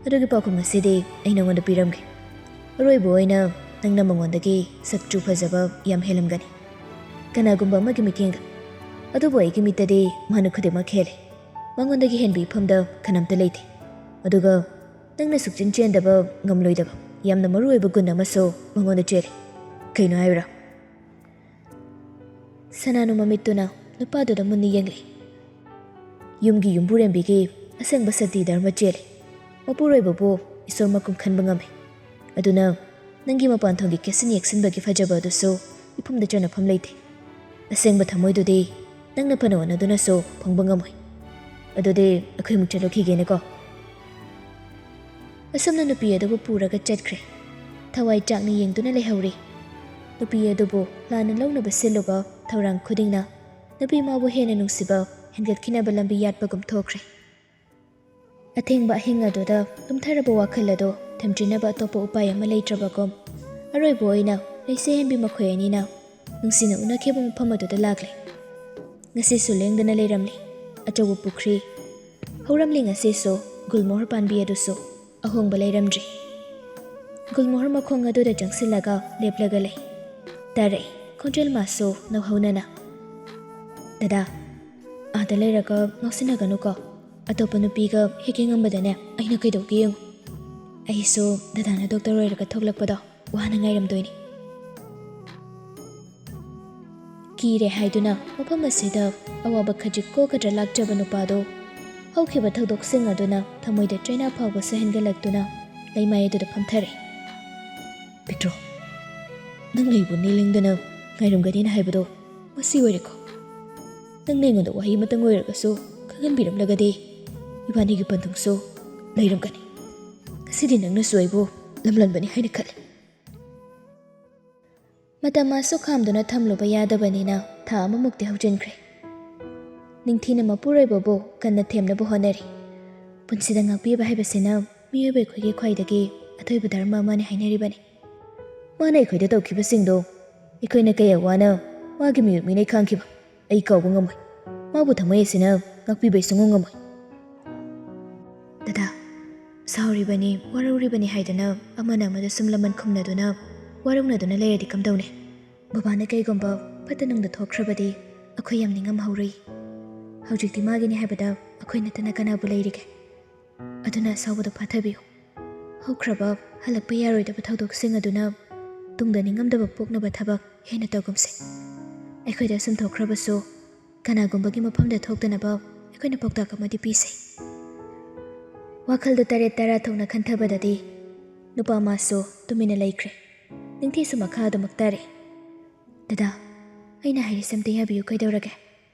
ꯑꯗꯨꯒꯤ ꯄꯥꯎꯈꯨꯝ ꯉꯁꯤꯗꯤ ꯑꯩ ꯅꯪꯉꯣꯟꯗ ꯄꯤꯔꯝꯒꯦ꯫ ꯑꯔꯣꯏꯕ ꯑꯣꯏꯅ ꯅꯪꯅ ꯃꯉꯣꯟꯗꯒꯤ ꯁꯛꯆꯨ ꯐꯖꯕ ꯌꯥꯝ ꯍꯦꯜꯂꯝꯒꯅꯤ, ꯀꯅꯥꯒꯨꯝꯕ ꯑꯃꯒꯤ ꯃꯤꯠꯌꯦꯡꯗ꯫ ꯑꯗꯨꯕꯨ ꯑꯩꯒꯤ ꯃꯤꯠꯇꯗꯤ ꯃꯥꯅ ꯈꯨꯗꯤꯡꯃꯛ ꯍꯦꯜꯂꯦ꯫ ꯃꯉꯣꯟꯗꯒꯤ ꯍꯦꯟꯕ ꯏꯐꯝꯗ ꯀꯅꯥꯝꯇ ꯂꯩꯇꯦ꯫ ꯑꯗꯨꯒ ꯅꯪꯅ ꯁꯨꯛꯆꯦꯟ ꯆꯦꯟꯗꯕ, ꯉꯝꯂꯣꯏꯗꯕ, ꯌꯥꯝꯅ ꯃꯔꯨ ꯑꯣꯏꯕ ꯒꯨꯟ ꯑꯃꯁꯨ ꯃꯉꯣꯟꯗ ꯆꯦꯜꯂꯤ꯫ ꯀꯩꯅꯣ ꯍꯥꯏꯌꯨꯔꯥ?" ꯁꯅꯥꯅꯨ ꯃꯃꯤꯠꯇꯨꯅ ꯅꯨꯄꯥꯗꯨꯗ ꯃꯨꯟꯅ ꯌꯦꯡꯂꯤ꯫ "ꯌꯨꯝꯒꯤ ꯌꯨꯝꯕꯨꯔꯦꯝꯕꯤꯒꯤ ꯑꯁꯦꯡꯕ ꯁꯇꯤ ꯙꯔꯃ ꯆꯦꯜꯂꯤ꯫ ꯃꯄꯨꯔꯣꯏꯕꯕꯨ ꯏꯁꯣꯔ ꯃꯀꯨꯝ ꯈꯟꯕ ꯉꯝꯃꯤ꯫ ꯑꯗꯨꯅ ꯅꯪꯒꯤ ꯃꯄꯥꯟ ꯊꯣꯡꯒꯤ ꯀꯦꯁꯟ ꯌꯦꯛꯁꯤꯟꯕꯒꯤ ꯐꯖꯕ ꯑꯗꯨꯁꯨ ꯏꯐꯝꯗ ꯆꯟꯅꯐꯝ ꯂꯩꯇꯦ꯫ ꯑꯁꯦꯡꯕ ꯊꯃꯣꯏꯗꯨꯗꯤ ꯅꯪꯅ ꯐꯅ ꯍꯣꯠꯅꯗꯨꯅꯁꯨ ꯐꯪꯕ ꯉꯝꯃꯣꯏ꯫ ꯑꯗꯨꯗꯤ ꯑꯩꯈꯣꯏ ꯑꯃꯨꯛ ꯆꯠꯂꯨꯈꯤꯒꯦꯅꯦꯀꯣ꯫ ꯑꯁꯨꯝꯅ ꯅꯨꯄꯤ ꯑꯗꯨꯕꯨ ꯄꯨꯔꯒ ꯆꯠꯈ꯭ꯔꯦ꯫ ꯊꯋꯥꯏ ꯆꯥꯛꯅ ꯌꯦꯡꯗꯨꯅ ꯂꯩꯍꯧꯔꯤ꯫ ꯅꯨꯄꯤ ꯑꯗꯨꯕꯨ ꯂꯥꯟꯅ ꯂꯧꯅꯕ ꯁꯤꯜꯂꯨꯕ ꯊꯧꯔꯥꯡ ꯈꯨꯗꯤꯡꯅ ꯅꯨꯄꯤ ꯃꯥꯕꯨ ꯍꯦꯟꯅ ꯅꯨꯡꯁꯤꯕ ꯍꯦꯟꯒꯠꯈꯤꯅꯕ ꯂꯝꯕꯤ ꯌꯥꯠꯄꯒꯨꯝ ꯊꯣꯛꯈ꯭ꯔꯦ꯫ ꯑꯊꯦꯡꯕ ꯑꯍꯤꯡ ꯑꯗꯨꯗ ꯇꯨꯝꯊꯔꯕ ꯋꯥꯈꯜ ꯑꯗꯨ ꯊꯝꯗ꯭ꯔꯤꯅꯕ ꯑꯇꯣꯞꯄ ꯎꯄꯥꯏ ꯑꯃ ꯂꯩꯇ꯭ꯔꯕꯒꯨꯝ ꯑꯔꯣꯏꯕ ꯑꯣꯏꯅ ꯂꯩꯁꯦ ꯍꯦꯟꯕꯤ ꯃꯈꯣꯏ ꯑꯅꯤꯅ ꯅꯨꯡꯁꯤꯅ ꯎꯅꯈꯤꯕ ꯃꯐꯝ ꯑꯗꯨꯗ ꯂꯥꯛꯂꯦ꯫ ꯉꯁꯤꯁꯨ ꯂꯦꯡꯗꯅ ꯂꯩꯔꯝꯂꯤ꯫ ꯑꯆꯧꯕ ꯄꯨꯈ꯭ꯔꯤ ꯍꯧꯔꯝꯂꯤ꯫ ꯉꯁꯤꯁꯨ ꯒꯨꯜꯃꯣꯍꯔ ꯄꯥꯝꯕꯤ ꯑꯗꯨꯁꯨ ꯑꯍꯣꯡꯕ ꯂꯩꯔꯝꯗ꯭ꯔꯤ꯫ ꯒꯨꯜꯃꯣꯍꯔ ꯃꯈꯣꯡ ꯑꯗꯨꯗ ꯆꯪꯁꯤꯜꯂꯒ ꯂꯦꯞꯂꯒ ꯂꯩ꯫ ꯇꯥꯔꯛꯏ ꯈꯣꯟꯖꯦꯜ ꯃꯥꯁꯨ ꯅꯧꯍꯧꯅꯅ, "ꯗꯗꯥ, ꯑꯥꯗ ꯂꯩꯔꯒ ꯉꯥꯎꯁꯤꯟꯅꯒꯅꯨꯀꯣ꯫ ꯑꯇꯣꯞꯄ ꯅꯨꯄꯤꯒ ꯍꯦꯛ ꯌꯦꯡꯉꯝꯕꯗꯅꯦ ꯑꯩꯅ ꯀꯩꯗꯧꯒꯦ ꯌꯦꯡꯉꯨ꯫ ꯑꯩꯁꯨ ꯗꯗꯥꯅ ꯗꯣꯛꯇꯔ ꯑꯣꯏꯔꯒ ꯊꯣꯛꯂꯛꯄꯗꯣ ꯋꯥꯅ ꯉꯥꯏꯔꯝꯗꯣꯏꯅꯤ"꯫ ꯀꯤꯔꯦ ꯍꯥꯏꯗꯨꯅ ꯃꯐꯝ ꯑꯁꯤꯗ ꯑꯋꯥꯕ ꯈꯖꯤꯛ ꯀꯣꯛꯀꯗ꯭ꯔꯥ ꯂꯥꯛꯆꯕ ꯅꯨꯄꯥꯗꯣ ꯍꯧꯈꯤꯕ ꯊꯧꯗꯣꯛꯁꯤꯡ ꯑꯗꯨꯅ ꯊꯃꯣꯏꯗ ꯆꯩꯅꯥ ꯐꯥꯎꯕ ꯁꯍꯟꯒꯠꯂꯛꯇꯨꯅ ꯂꯩꯃꯥꯏ ꯑꯗꯨꯗ ꯐꯝꯊꯔꯦ꯫ "ꯄꯤꯛꯇ꯭ꯔꯣ, ꯅꯪ ꯑꯩꯕꯨ ꯅꯤꯡꯂꯤꯡꯗꯅ ꯉꯥꯏꯔꯝꯒꯅꯤꯅ ꯍꯥꯏꯕꯗꯣ ꯃꯁꯤ ꯑꯣꯏꯔꯦꯀꯣ? ꯅꯪꯅ ꯑꯩꯉꯣꯟꯗ ꯋꯥꯍꯩ ꯑꯃꯇꯪ ꯑꯣꯏꯔꯒꯁꯨ ꯈꯪꯍꯟꯕꯤꯔꯝꯂꯒꯗꯤ ꯏꯕꯥꯅꯤꯒꯤ ꯄꯟꯊꯨꯡꯁꯨ ꯂꯩꯔꯝꯒꯅꯤ꯫ ꯉꯁꯤꯗꯤ ꯅꯪꯅꯁꯨ ꯑꯩꯕꯨ ꯂꯝꯂꯝꯕꯅꯤ ꯍꯥꯏꯅ ꯈꯜꯂꯤ"꯫ ꯃꯇꯝ ꯃꯥꯁꯨ ꯈꯥꯝꯗꯨꯅ ꯊꯝꯂꯨꯕ ꯌꯥꯗꯕꯅꯤꯅ ꯊꯥ ꯑꯃꯃꯨꯛꯇꯤ ꯍꯧꯖꯤꯟꯈ꯭ꯔꯦ꯫ ꯅꯤꯡꯊꯤꯅ ꯃꯄꯨꯔꯣꯏꯕꯕꯨ ꯀꯟꯅ ꯊꯦꯝꯅꯕ ꯍꯣꯠꯅꯔꯤ꯫ ꯄꯨꯟꯁꯤꯗ ꯉꯥꯛꯄꯤꯕ ꯍꯥꯏꯕꯁꯤꯅ ꯃꯤꯑꯣꯏꯕ ꯑꯩꯈꯣꯏꯒꯤ ꯈ꯭ꯋꯥꯏꯗꯒꯤ ꯑꯊꯣꯏꯕ ꯙꯔꯃ ꯑꯃꯅꯤ ꯍꯥꯏꯅꯔꯤꯕꯅꯤ꯫ ꯃꯥꯅ ꯑꯩꯈꯣꯏꯗ ꯇꯧꯈꯤꯕꯁꯤꯡꯗꯣ ꯑꯩꯈꯣꯏꯅ ꯀꯌꯥ ꯋꯥꯅ ꯃꯥꯒꯤ ꯃꯤꯑꯣꯠ ꯃꯤꯅꯩ ꯈꯥꯡꯈꯤꯕ ꯑꯩ ꯀꯥꯎꯕ ꯉꯝꯃꯣꯏ꯫ ꯃꯥꯕꯨ ꯊꯃꯣꯏ ꯑꯁꯤꯅ ꯉꯥꯛꯄꯤꯕ ꯑꯩ ꯁꯨꯡꯉꯝ ꯉꯝꯃꯣꯏ꯫ ꯗꯗꯥ, ꯁꯥꯎꯔꯤꯕꯅꯤ, ꯋꯥꯔꯧꯔꯤꯕꯅꯤ ꯍꯥꯏꯗꯨꯅ ꯑꯃꯅ ꯑꯃꯗ ꯁꯨꯝ ꯂꯃꯟ ꯈꯨꯝꯅꯗꯨꯅ ꯋꯥꯔꯧꯅꯗꯨꯅ ꯂꯩꯔꯗꯤ ꯀꯝꯗꯧꯅꯤ? ꯕꯕꯥꯅ ꯀꯩꯒꯨꯝꯕ ꯐꯠꯇ ꯅꯨꯡꯗ ꯊꯣꯛꯈ꯭ꯔꯕꯗꯤ ꯑꯩꯈꯣꯏ ꯌꯥꯝ ꯅꯤꯡꯉꯝꯍꯧꯔꯣꯏ꯫ ꯍꯧꯖꯤꯛꯇꯤ ꯃꯥꯒꯤꯅꯤ ꯍꯥꯏꯕꯗ ꯑꯩꯈꯣꯏ ꯅꯠꯇꯅ ꯀꯅꯥꯕꯨ ꯂꯩꯔꯤꯒꯦ? ꯑꯗꯨꯅ ꯑꯁꯥꯎꯕꯗꯣ ꯐꯥꯊꯕꯤꯌꯨ꯫ ꯍꯧꯈ꯭ꯔꯕ ꯍꯜꯂꯛꯄ ꯌꯥꯔꯣꯏꯗꯕ ꯊꯧꯗꯣꯛꯁꯤꯡ ꯑꯗꯨꯅ ꯇꯨꯡꯗ ꯅꯤꯡꯉꯝꯗꯕ ꯄꯣꯛꯅꯕ ꯊꯕꯛ ꯍꯦꯟꯅ ꯇꯧꯒꯨꯝꯁꯦ꯫ ꯑꯩꯈꯣꯏꯗ ꯁꯨꯝ ꯊꯣꯛꯈ꯭ꯔꯕꯁꯨ ꯀꯅꯥꯒꯨꯝꯕꯒꯤ ꯃꯐꯝꯗ ꯊꯣꯛꯇꯅꯕ ꯑꯩꯈꯣꯏꯅ ꯄꯥꯎꯇꯥꯛ ꯑꯃꯗꯤ ꯄꯤꯁꯦ꯫ ꯋꯥꯈꯜꯗꯨ ꯇꯔꯦꯠ ꯇꯔꯥ ꯊꯣꯛꯅ ꯈꯟꯊꯕꯗꯗꯤ ꯅꯨꯄꯥ ꯃꯥꯁꯨ ꯇꯨꯃꯤꯟꯅ ꯂꯩꯈ꯭ꯔꯦ꯫ ꯅꯤꯡꯊꯤꯁꯨ ꯃꯈꯥ ꯑꯗꯨꯃꯛ ꯇꯥꯔꯦ꯫ "ꯗꯗꯥ, ꯑꯩꯅ ꯍꯥꯏꯔꯤꯁꯦ ꯑꯝꯇ ꯌꯥꯕꯤꯌꯨ, ꯀꯩꯗꯧꯔꯒꯦ?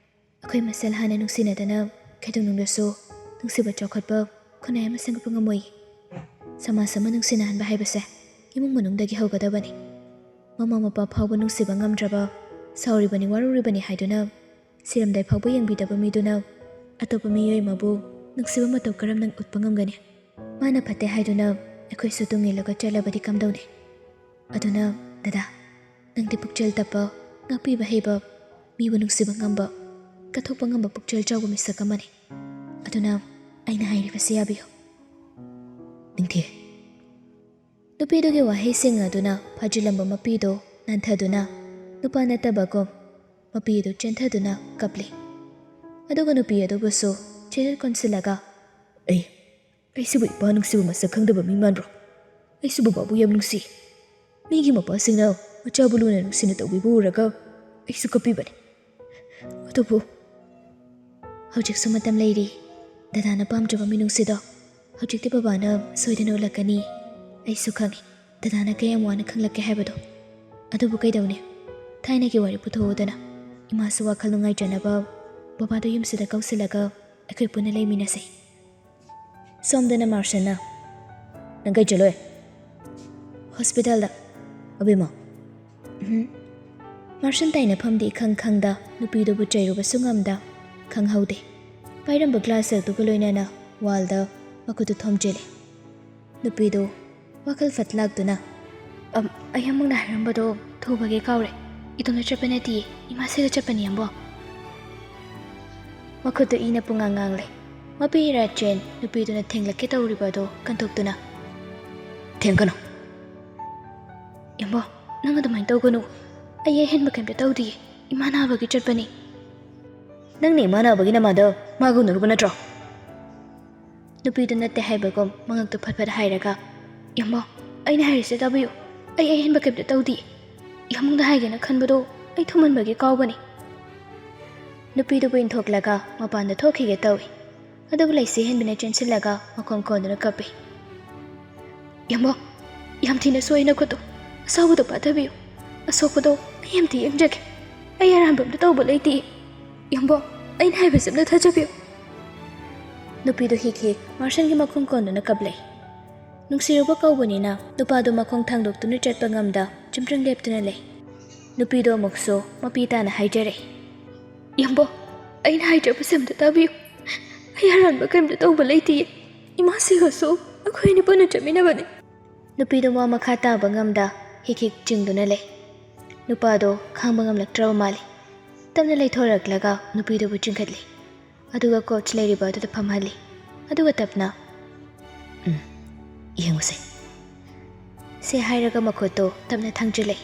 ꯑꯩꯈꯣꯏ ꯃꯁꯦꯜ ꯍꯥꯟꯅ ꯅꯨꯡꯁꯤꯅꯗꯅ ꯀꯩꯗꯧꯅꯨꯡꯗꯁꯨ ꯅꯨꯡꯁꯤꯕ ꯆꯥꯎꯈꯠꯄ ꯈꯨꯟꯅꯥꯏ ꯑꯃ ꯁꯦꯝꯒꯠꯄ ꯉꯝꯃꯣꯏ꯫ ꯁꯃꯥꯖ ꯑꯃ ꯅꯨꯡꯁꯤꯅꯍꯟꯕ ꯍꯥꯏꯕꯁꯦ ꯏꯃꯨꯡ ꯃꯅꯨꯡꯗꯒꯤ ꯍꯧꯒꯗꯕꯅꯤ꯫ ꯃꯃꯥ ꯃꯄꯥ ꯐꯥꯎꯕ ꯅꯨꯡꯁꯤꯕ ꯉꯝꯗ꯭ꯔꯕ, ꯁꯥꯎꯔꯤꯕꯅꯤ, ꯋꯥꯔꯧꯔꯤꯕꯅꯤ ꯍꯥꯏꯗꯨꯅ ꯁꯤꯔꯝꯗꯥꯏ ꯐꯥꯎꯕ ꯌꯦꯡꯕꯤꯗꯕ ꯃꯤꯗꯨꯅ ꯑꯇꯣꯞꯄ ꯃꯤꯑꯣꯏ ꯑꯃꯕꯨ ꯅꯨꯡꯁꯤꯕ ꯃꯇꯧ ꯀꯔꯝꯅ ꯎꯠꯄ ꯉꯝꯒꯅꯤ? ꯃꯥꯅ ꯐꯠꯇꯦ ꯍꯥꯏꯗꯨꯅ ꯑꯩꯈꯣꯏꯁꯨ ꯇꯨꯡ ꯏꯜꯂꯒ ꯆꯠꯂꯕꯗꯤ ꯀꯝꯗꯧꯅꯤ? ꯑꯗꯨꯅ ꯗꯗꯥ, ꯅꯪꯗꯤ ꯄꯨꯛꯆꯦꯜ ꯇꯞꯄ, ꯉꯥꯛꯄꯤꯕ ꯍꯩꯕ, ꯃꯤꯕꯨ ꯅꯨꯡꯁꯤꯕ ꯉꯝꯕ, ꯀꯠꯊꯣꯛꯄ ꯉꯝꯕ ꯄꯨꯛꯆꯦꯜ ꯆꯥꯎꯕ ꯃꯤꯁꯛ ꯑꯃꯅꯤ꯫ ꯑꯗꯨꯅ ꯑꯩꯅ ꯍꯥꯏꯔꯤꯕꯁꯤ ꯌꯥꯕꯤꯌꯨ꯫" ꯅꯤꯡꯊꯤ꯫ ꯅꯨꯄꯤꯗꯨꯒꯤ ꯋꯥꯍꯩꯁꯤꯡ ꯑꯗꯨꯅ ꯐꯥꯖꯤꯜꯂꯝꯕ ꯃꯄꯤꯗꯨ ꯅꯥꯟꯊꯗꯨꯅ ꯅꯨꯄꯥ ꯅꯠꯇꯕꯒꯨꯝ ꯃꯄꯤ ꯑꯗꯨ ꯆꯦꯟꯊꯗꯨꯅ ꯀꯞꯂꯤ꯫ ꯑꯗꯨꯒ ꯅꯨꯄꯤ ꯑꯗꯨꯕꯨꯁꯨ ꯆꯦꯔꯦꯜ ꯀꯣꯟꯁꯤꯜꯂꯒ, "ꯑꯩ, ꯑꯩꯁꯤꯕꯨ ꯏꯄꯥ ꯅꯨꯡꯁꯤꯕ ꯃꯁꯛ ꯈꯪꯗꯕ ꯃꯤ ꯃꯥꯟꯕ꯭ꯔꯣ? ꯑꯩꯁꯨ ꯕꯕꯥꯕꯨ ꯌꯥꯝ ꯅꯨꯡꯁꯤ꯫ ꯃꯤꯒꯤ ꯃꯄꯥꯁꯤꯡꯅ ꯃꯆꯥꯕꯨ ꯂꯨꯅ ꯅꯨꯡꯁꯤꯅ ꯇꯧꯕꯤꯕ ꯎꯔꯒ ꯑꯩꯁꯨ ꯀꯞꯄꯤꯕꯅꯤ꯫ ꯑꯗꯨꯕꯨ ꯍꯧꯖꯤꯛꯁꯨ ꯃꯇꯝ ꯂꯩꯔꯤ꯫ ꯗꯗꯥꯅ ꯄꯥꯝꯖꯕ ꯃꯤꯅꯨꯡꯁꯤꯗꯣ ꯍꯧꯖꯤꯛꯇꯤ ꯕꯕꯥꯅ ꯁꯣꯏꯗꯅ ꯎꯠꯂꯛꯀꯅꯤ꯫ ꯑꯩꯁꯨ ꯈꯪꯏ ꯗꯗꯥꯅ ꯀꯌꯥꯝ ꯋꯥꯅ ꯈꯪꯂꯛꯀꯦ ꯍꯥꯏꯕꯗꯣ꯫ ꯑꯗꯨꯕꯨ ꯀꯩꯗꯧꯅꯤ? ꯊꯥꯏꯅꯒꯤ ꯋꯥꯔꯤ ꯄꯨꯊꯣꯛꯎꯗꯅ꯫ ꯏꯃꯥꯁꯨ ꯋꯥꯈꯜ ꯅꯨꯡꯉꯥꯏꯖꯅꯕ ꯕꯕꯥꯗꯣ ꯌꯨꯝꯁꯤꯗ ꯀꯧꯁꯤꯜꯂꯒ ꯑꯩꯈꯣꯏ ꯄꯨꯟꯅ ꯂꯩꯃꯤꯟꯅꯁꯤ꯫" ꯁꯣꯝꯗꯅ ꯃꯥꯔꯁꯟꯅ, "ꯅꯪ ꯀꯩ ꯆꯠꯂꯣꯏ?" "ꯍꯣꯁꯄꯤꯇꯥꯜꯗ꯫" "ꯑꯕꯦꯝꯃ꯫" "ꯎꯝ꯫" ꯃꯥꯔꯁꯟ ꯇꯥꯏꯅꯐꯝꯗꯤ ꯏꯈꯪ ꯈꯪꯗ, ꯅꯨꯄꯤꯗꯨꯕꯨ ꯆꯩꯔꯨꯕꯁꯨ ꯉꯝꯗ, ꯈꯪꯍꯧꯗꯦ꯫ ꯄꯥꯏꯔꯝꯕ ꯒ꯭ꯂꯥꯁ ꯑꯗꯨꯒ ꯂꯣꯏꯅꯅ ꯋꯥꯜꯗ ꯃꯈꯨꯠꯇꯨ ꯊꯣꯝꯖꯤꯜꯂꯤ꯫ ꯅꯨꯄꯤꯗꯨ ꯋꯥꯈꯜ ꯐꯠ ꯂꯥꯛꯇꯨꯅ, "ꯑꯝ, ꯑꯩ ꯑꯃꯨꯛꯅ ꯍꯥꯏꯔꯝꯕꯗꯣ ꯊꯨꯕꯒꯤ ꯀꯥꯎꯔꯦ꯫ ꯏꯇꯣꯝꯇ ꯆꯠꯄ ꯅꯠꯇꯤꯌꯦ, ꯏꯃꯥꯁꯤꯒ ꯆꯠꯄꯅꯤ, ꯑꯝꯕꯣ꯫" ꯃꯈꯨꯠꯇꯨ ꯏꯅ ꯄꯨꯡꯉꯥꯡ ꯉꯥꯡꯂꯦ꯫ ꯃꯄꯤ ꯏꯔꯥ ꯆꯦꯟ ꯅꯨꯄꯤꯗꯨꯅ ꯊꯦꯡꯂꯛꯀꯦ ꯇꯧꯔꯤꯕ ꯑꯗꯨ ꯀꯟꯊꯣꯛꯇꯨꯅ, "ꯊꯦꯡꯒꯅꯨ꯫" "ꯌꯥꯝꯕꯣ, ꯅꯪ ꯑꯗꯨꯃꯥꯏꯅ ꯇꯧꯒꯅꯨ꯫ ꯑꯩ ꯑꯍꯦꯟꯕ ꯀꯩꯝꯇ ꯇꯧꯗꯤꯌꯦ꯫ ꯏꯃꯥ ꯅꯥꯕꯒꯤ ꯆꯠꯄꯅꯤ꯫" "ꯅꯪꯅ ꯏꯃꯥ ꯅꯥꯕꯒꯤ ꯅꯃꯥꯗ ꯃꯥꯒ ꯎꯅꯔꯨꯕ ꯅꯠꯇ꯭ꯔꯣ?" ꯅꯨꯄꯤꯗꯨ ꯅꯠꯇꯦ ꯍꯥꯏꯕꯒꯨꯝ ꯃꯉꯛꯇꯨ ꯐꯠ ꯐꯠ ꯍꯥꯏꯔꯒ, "ꯌꯥꯝꯕꯣ, ꯑꯩꯅ ꯍꯥꯏꯔꯤꯁꯦ ꯇꯥꯕꯤꯌꯨ꯫ ꯑꯩ ꯑꯍꯦꯟꯕ ꯀꯩꯝꯇ ꯇꯧꯗꯤꯌꯦ꯫ ꯏꯃꯨꯡꯗ ꯍꯥꯏꯒꯦꯅ ꯈꯟꯕꯗꯣ ꯑꯩ ꯊꯨꯃꯟꯕꯒꯤ ꯀꯥꯎꯕꯅꯤ꯫" ꯅꯨꯄꯤꯗꯨꯕꯨ ꯏꯟꯊꯣꯛꯂꯒ ꯃꯄꯥꯟꯗ ꯊꯣꯛꯈꯤꯒꯦ ꯇꯧꯏ꯫ ꯑꯗꯨꯕꯨ ꯂꯩꯁꯤ ꯍꯦꯟꯕꯤꯅ ꯆꯦꯟꯁꯤꯜꯂꯒ ꯃꯈꯣꯡ ꯀꯣꯟꯗꯨꯅ ꯀꯞꯄꯤ꯫ "ꯌꯥꯝꯕꯣ, ꯌꯥꯝ ꯊꯤꯅ ꯁꯣꯛꯑꯦ ꯅꯈꯨꯠꯇꯣ꯫ ꯑꯁꯥꯎꯕꯗꯣ ꯄꯥꯊꯕꯤꯌꯨ꯫ ꯑꯁꯣꯛꯄꯗꯣ ꯑꯩ ꯑꯝꯇ ꯌꯦꯡꯖꯒꯦ꯫ ꯑꯩ ꯑꯔꯥꯟꯕ ꯑꯝꯇ ꯇꯧꯕ ꯂꯩꯇꯦ꯫ ꯌꯥꯝꯕꯣ, ꯑꯩꯅ ꯍꯥꯏꯕꯁꯦ ꯑꯝꯇ ꯊꯥꯖꯕꯤꯌꯨ꯫" ꯅꯨꯄꯤꯗꯣ ꯍꯤꯛ ꯍꯤꯛ ꯃꯥꯔꯁꯟꯒꯤ ꯃꯈꯣꯡ ꯀꯣꯟꯗꯨꯅ ꯀꯞꯂꯦ꯫ ꯅꯨꯡꯁꯤꯔꯨꯕ ꯀꯧꯕꯅꯤꯅ ꯅꯨꯄꯥꯗꯣ ꯃꯈꯣꯡ ꯊꯥꯡꯗꯣꯛꯇꯨꯅ ꯆꯠꯄ ꯉꯝꯗ ꯆꯨꯝꯗ꯭ꯔꯤꯡ ꯂꯦꯞꯇꯨꯅ ꯂꯩ꯫ ꯅꯨꯄꯤꯗꯣ ꯑꯃꯨꯛꯁꯨ ꯃꯄꯤ ꯇꯥꯅ ꯍꯥꯏꯖꯔꯦ꯫ "ꯌꯥꯝꯕꯣ, ꯑꯩꯅ ꯍꯥꯏꯖꯕꯁꯦ ꯑꯝꯇ ꯇꯥꯕꯤꯌꯨ꯫ ꯑꯩ ꯑꯔꯥꯟꯕ ꯀꯔꯤꯝꯇ ꯇꯧꯕ ꯂꯩꯇꯤꯌꯦ꯫ ꯏꯃꯥ ꯁꯤꯈ꯭ꯔꯁꯨ ꯑꯩꯈꯣꯏ ꯑꯅꯤ ꯄꯨꯟꯅ ꯆꯠꯃꯤꯟꯅꯕꯅꯤ꯫" ꯅꯨꯄꯤꯗꯣ ꯋꯥ ꯃꯈꯥ ꯇꯥꯕ ꯉꯝꯗ ꯍꯤꯛ ꯍꯤꯛ ꯆꯤꯡꯗꯨꯅ ꯂꯩ꯫ ꯅꯨꯄꯥꯗꯣ ꯈꯥꯡꯕ ꯉꯝꯂꯛꯇ꯭ꯔꯕ ꯃꯥꯜꯂꯤ꯫ ꯇꯞꯅ ꯂꯩꯊꯣꯔꯛꯂꯒ ꯅꯨꯄꯤꯗꯨꯕꯨ ꯆꯤꯡꯈꯠꯂꯤ꯫ ꯑꯗꯨꯒ ꯀꯣꯆ ꯂꯩꯔꯤꯕ ꯑꯗꯨꯗ ꯐꯝꯍꯜꯂꯤ꯫ ꯑꯗꯨꯒ ꯇꯞꯅ, "ꯎꯝ, ꯌꯦꯡꯉꯨꯁꯦ," ꯁꯦ ꯍꯥꯏꯔꯒ ꯃꯈꯨꯠꯇꯣ ꯇꯞꯅ ꯊꯥꯡꯖꯤꯜꯂꯦ꯫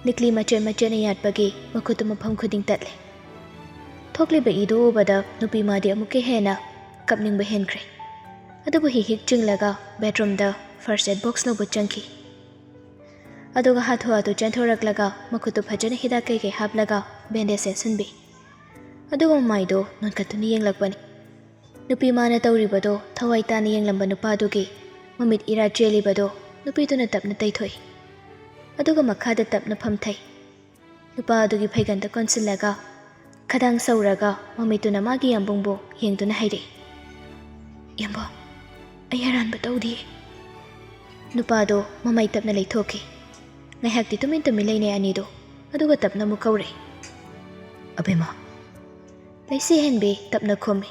ꯅꯤꯛꯂꯤ ꯃꯆꯦꯠ ꯃꯆꯦꯠꯅ ꯌꯥꯠꯄꯒꯤ ꯃꯈꯨꯠꯇꯨ ꯃꯐꯝ ꯈꯨꯗꯤꯡ ꯇꯠꯂꯦ꯫ ꯊꯣꯛꯂꯤꯕ ꯏꯗꯨ ꯎꯕꯗ ꯅꯨꯄꯤ ꯃꯥꯗꯤ ꯑꯃꯨꯛꯀ ꯍꯦꯟꯅ ꯀꯞꯅꯤꯡꯕ ꯍꯦꯟꯈ꯭ꯔꯦ꯫ ꯑꯗꯨꯕꯨ ꯍꯤꯛ ꯍꯤꯛ ꯆꯤꯡꯂꯒ ꯕꯦꯗꯔꯨꯝꯗ ꯐꯥꯔꯁ ꯑꯦꯗ ꯕꯣꯛꯁ ꯂꯧꯕ ꯆꯪꯈꯤ꯫ ꯑꯗꯨꯒ ꯍꯥꯊꯨ ꯍꯥꯊꯨ ꯆꯦꯟꯊꯣꯔꯛꯂꯒ ꯃꯈꯨꯠꯇꯨ ꯐꯖꯅ ꯍꯤꯗꯥꯛ ꯀꯩꯀꯩ ꯍꯥꯞꯂꯒ ꯕꯦꯟꯗꯦꯖ ꯌꯦꯠꯁꯤꯟꯕꯤ꯫ ꯑꯗꯨꯒ ꯃꯃꯥꯏꯗꯣ ꯅꯣꯟꯈꯠꯇꯨꯅ ꯌꯦꯡꯂꯛꯄꯅꯤ꯫ ꯅꯨꯄꯤ ꯃꯥꯅ ꯇꯧꯔꯤꯕꯗꯣ ꯊꯋꯥꯏ ꯇꯥꯅ ꯌꯦꯡꯂꯝꯕ ꯅꯨꯄꯥꯗꯨꯒꯤ ꯃꯃꯤꯠ ꯏꯔꯥ ꯆꯦꯜꯂꯤꯕꯗꯣ ꯅꯨꯄꯤꯗꯨꯅ ꯇꯞꯅ ꯇꯩꯊꯣꯛꯏ꯫ ꯑꯗꯨꯒ ꯃꯈꯥꯗ ꯇꯞꯅ ꯐꯝꯊꯩ꯫ ꯅꯨꯄꯥ ꯑꯗꯨꯒꯤ ꯐꯩꯒꯟꯗ ꯀꯣꯟꯁꯤꯜꯂꯒ ꯈꯗꯥꯡ ꯁꯧꯔꯒ ꯃꯃꯤꯠꯇꯨꯅ ꯃꯥꯒꯤ ꯌꯥꯝꯕꯨꯡꯕꯨ ꯌꯦꯡꯗꯨꯅ ꯍꯥꯏꯔꯛꯏ, "ꯌꯥꯝꯕꯣ, ꯑꯩ ꯑꯔꯥꯟꯕ ꯇꯧꯗꯤꯌꯦ꯫" ꯅꯨꯄꯥꯗꯣ ꯃꯃꯥꯏ ꯇꯞꯅ ꯂꯩꯊꯣꯛꯈꯤ꯫ ꯉꯥꯏꯍꯥꯛꯇꯤ ꯇꯨꯃꯤꯟ ꯇꯨꯃꯤꯟ ꯂꯩꯅꯩ ꯑꯅꯤꯗꯣ꯫ ꯑꯗꯨꯒ ꯇꯞꯅ ꯑꯃꯨꯛ ꯀꯧꯔꯦ, "ꯑꯕꯦꯝꯃ꯫" ꯂꯩꯁꯤ ꯍꯦꯟꯕꯤ ꯇꯞꯅ ꯈꯨꯝꯃꯤ꯫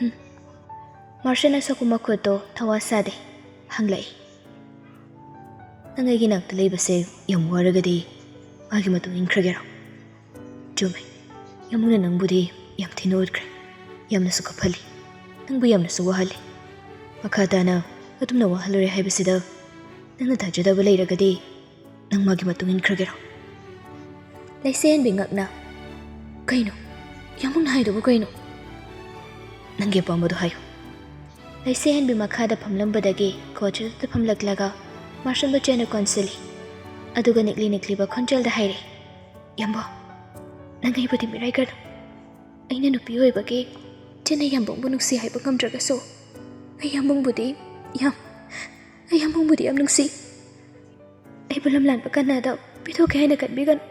ꯎꯝ꯫ ꯃꯥꯔꯁꯟꯅ ꯁꯣꯛꯄ ꯃꯈꯨꯠꯇꯣ ꯊꯋꯥ ꯁꯥꯗꯦ꯫ ꯍꯪꯂꯛꯏ, "ꯅꯪ ꯑꯩꯒꯤ ꯅꯥꯛꯇ ꯂꯩꯕꯁꯦ ꯌꯥꯝ ꯋꯥꯔꯒꯗꯤ ꯃꯥꯒꯤ ꯃꯇꯨꯡ ꯏꯟꯈ꯭ꯔꯒꯦꯔꯣ?" "ꯆꯨꯝꯃꯦ꯫ ꯌꯥꯝꯕꯨꯡꯅ ꯅꯪꯕꯨꯗꯤ ꯌꯥꯝ ꯊꯤꯅ ꯑꯣꯠꯈ꯭ꯔꯦ꯫ ꯌꯥꯝꯅꯁꯨ ꯀꯞꯍꯜꯂꯤ꯫ ꯅꯪꯕꯨ ꯌꯥꯝꯅꯁꯨ ꯋꯥꯍꯜꯂꯤ꯫ ꯃꯈꯥ ꯇꯥꯅ ꯑꯗꯨꯝꯅ ꯋꯥꯍꯜꯂꯔꯣꯏ ꯍꯥꯏꯕꯁꯤꯗ ꯅꯪꯅ ꯊꯥꯖꯗꯕ ꯂꯩꯔꯒꯗꯤ ꯅꯪ ꯃꯥꯒꯤ ꯃꯇꯨꯡ ꯏꯟꯈ꯭ꯔꯒꯦꯔꯣ?" ꯂꯩꯁꯦꯟꯕꯤ ꯉꯛꯅ, "ꯀꯩꯅꯣ? ꯌꯥꯝꯕꯨꯡꯅ ꯍꯥꯏꯗꯨꯕꯨ ꯀꯩꯅꯣ?" "ꯅꯪꯒꯤ ꯑꯄꯥꯝꯕꯗꯣ ꯍꯥꯏꯌꯨ꯫" ꯂꯩꯁꯦꯟꯕꯤ ꯃꯈꯥꯗ ꯐꯝꯂꯝꯕꯗꯒꯤ ꯀꯣꯆꯇꯨꯗ ꯐꯝꯂꯛꯂꯒ ꯃꯥꯔꯁꯟꯕꯨ ꯆꯦꯟꯅ ꯀꯣꯟꯁꯤꯜꯂꯤ꯫ ꯑꯗꯨꯒ ꯅꯤꯛꯂꯤ ꯅꯤꯛꯂꯤꯕ ꯈꯣꯟꯖꯦꯜꯗ ꯍꯥꯏꯔꯦ, "ꯌꯥꯝꯕꯣ, ꯅꯪ ꯑꯩꯕꯨꯗꯤ ꯃꯤꯔꯥꯏꯒꯅꯨ꯫ ꯑꯩꯅ ꯅꯨꯄꯤ ꯑꯣꯏꯕꯒꯤ ꯆꯦꯟꯅ ꯌꯥꯝꯕꯨꯡꯕꯨ ꯅꯨꯡꯁꯤ ꯍꯥꯏꯕ ꯉꯝꯗ꯭ꯔꯒꯁꯨ ꯑꯩ ꯌꯥꯝꯕꯨꯡꯕꯨꯗꯤ ꯌꯥꯝ" ꯑꯩ ꯌꯥꯝꯕꯨꯡꯕꯨꯗꯤ ꯌꯥꯝ ꯅꯨꯡꯁꯤ꯫ ꯑꯩꯕꯨ ꯂꯝꯂꯥꯟꯕ ꯀꯟꯅꯗ ꯄꯤꯊꯣꯛꯀꯦ ꯍꯥꯏꯅ ꯀꯟꯕꯤꯒꯅꯨ꯫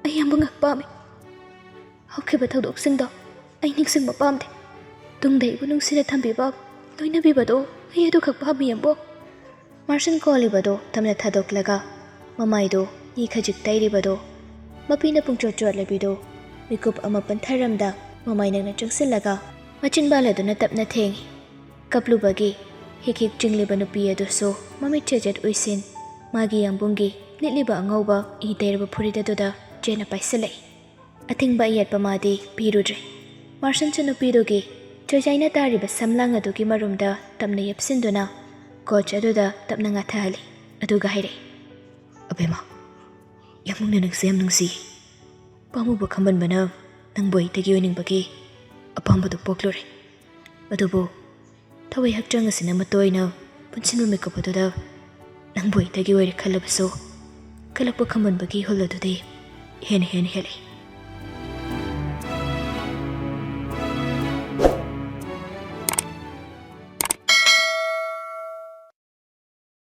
ꯑꯩ ꯌꯥꯝꯕꯨꯡ ꯉꯥꯛ ꯄꯥꯝꯃꯤ꯫ ꯍꯧꯈꯤꯕ ꯊꯧꯗꯣꯛꯁꯤꯡꯗꯣ ꯑꯩ ꯅꯤꯡꯁꯤꯡꯕ ꯄꯥꯝꯗꯦ꯫ ꯇꯨꯡꯗ ꯑꯩꯕꯨ ꯅꯨꯡꯁꯤꯅ ꯊꯝꯕꯤꯕ, ꯂꯣꯏꯅꯕꯤꯕꯗꯣ ꯑꯩ ꯑꯗꯨꯈꯛ ꯄꯥꯝꯃꯤ, ꯌꯥꯝꯕꯨꯡ꯫ ꯃꯥꯔꯁꯟ ꯀꯣꯜꯂꯤꯕꯗꯣ ꯇꯞꯅ ꯊꯥꯗꯣꯛꯂꯒ ꯃꯃꯥꯏꯗꯣ ꯏ ꯈꯖꯤꯛ ꯇꯩꯔꯤꯕꯗꯣ, ꯃꯄꯤꯅ ꯄꯨꯡꯆꯣꯠ ꯆꯣꯠꯂꯕꯤꯗꯣ ꯃꯤꯀꯨꯞ ꯑꯃ ꯄꯟꯊꯔꯝꯗ ꯃꯃꯥꯏ ꯅꯛꯅ ꯆꯪꯁꯤꯜꯂꯒ ꯃꯆꯤꯟ ꯕꯥꯜ ꯑꯗꯨꯅ ꯇꯞꯅ ꯊꯦꯡꯉꯤ꯫ ꯀꯞꯂꯨꯕꯒꯤ ꯍꯤꯛ ꯍꯤꯛ ꯆꯤꯡꯂꯤꯕ ꯅꯨꯄꯤ ꯑꯗꯨꯁꯨ ꯃꯃꯤꯠ ꯆꯦꯖꯦꯠ ꯎꯏꯁꯤꯟ ꯃꯥꯒꯤ ꯌꯥꯝꯕꯨꯡꯒꯤ ꯂꯤꯠꯂꯤꯕ ꯑꯉꯧꯕ ꯏ ꯇꯩꯔꯕ ꯐꯨꯔꯤꯠ ꯑꯗꯨꯗ ꯆꯦꯠꯅ ꯄꯥꯏꯁꯤꯜꯂꯛꯏ꯫ ꯑꯊꯤꯡꯕ ꯑꯌꯦꯠꯄ ꯃꯥꯗꯤ ꯄꯤꯔꯨꯗ꯭ꯔꯦ꯫ ꯃꯥꯔꯁꯟꯁꯨ ꯅꯨꯄꯤꯗꯨꯒꯤ ꯆꯣꯏꯖꯥꯏꯅ ꯇꯥꯔꯤꯕ ꯁꯝꯂꯥꯡ ꯑꯗꯨꯒꯤ ꯃꯔꯨꯝꯗ ꯇꯞꯅ ꯌꯦꯞꯁꯤꯟꯗꯨꯅ ꯀꯣꯆ ꯑꯗꯨꯗ ꯇꯞꯅ ꯉꯥꯊꯍꯜꯂꯤ꯫ ꯑꯗꯨꯒ ꯍꯥꯏꯔꯛꯏ, "ꯑꯕꯦꯝꯃ, ꯌꯥꯝꯕꯨꯡꯅ ꯅꯪꯁꯦ ꯌꯥꯝ ꯅꯨꯡꯁꯤ꯫ ꯄꯥꯝꯃꯨꯕ ꯈꯝꯕꯟꯕꯅ ꯅꯪꯕꯨ ꯑꯩꯇꯒꯤ ꯑꯣꯏꯅꯤꯡꯕꯒꯤ ꯑꯄꯥꯝꯕꯗꯨ ꯄꯣꯛꯂꯨꯔꯦ꯫ ꯑꯗꯨꯕꯨ ꯊꯋꯥꯏ ꯍꯛꯆꯥꯡ ꯑꯁꯤꯅ ꯃꯇꯣꯏꯅ ꯄꯨꯟꯁꯤꯟꯕ ꯃꯤꯀꯨꯞ ꯑꯗꯨꯗ ꯅꯪꯕꯨ ꯑꯩꯇꯒꯤ ꯑꯣꯏꯔꯦ ꯈꯜꯂꯕꯁꯨ, ꯀꯜꯂꯛꯄ ꯈꯝꯕꯟꯕꯒꯤ ꯏꯍꯨꯜ ꯑꯗꯨꯗꯤ ꯍꯦꯟꯅ ꯍꯦꯟꯅ ꯍꯦꯜꯂꯛꯏ꯫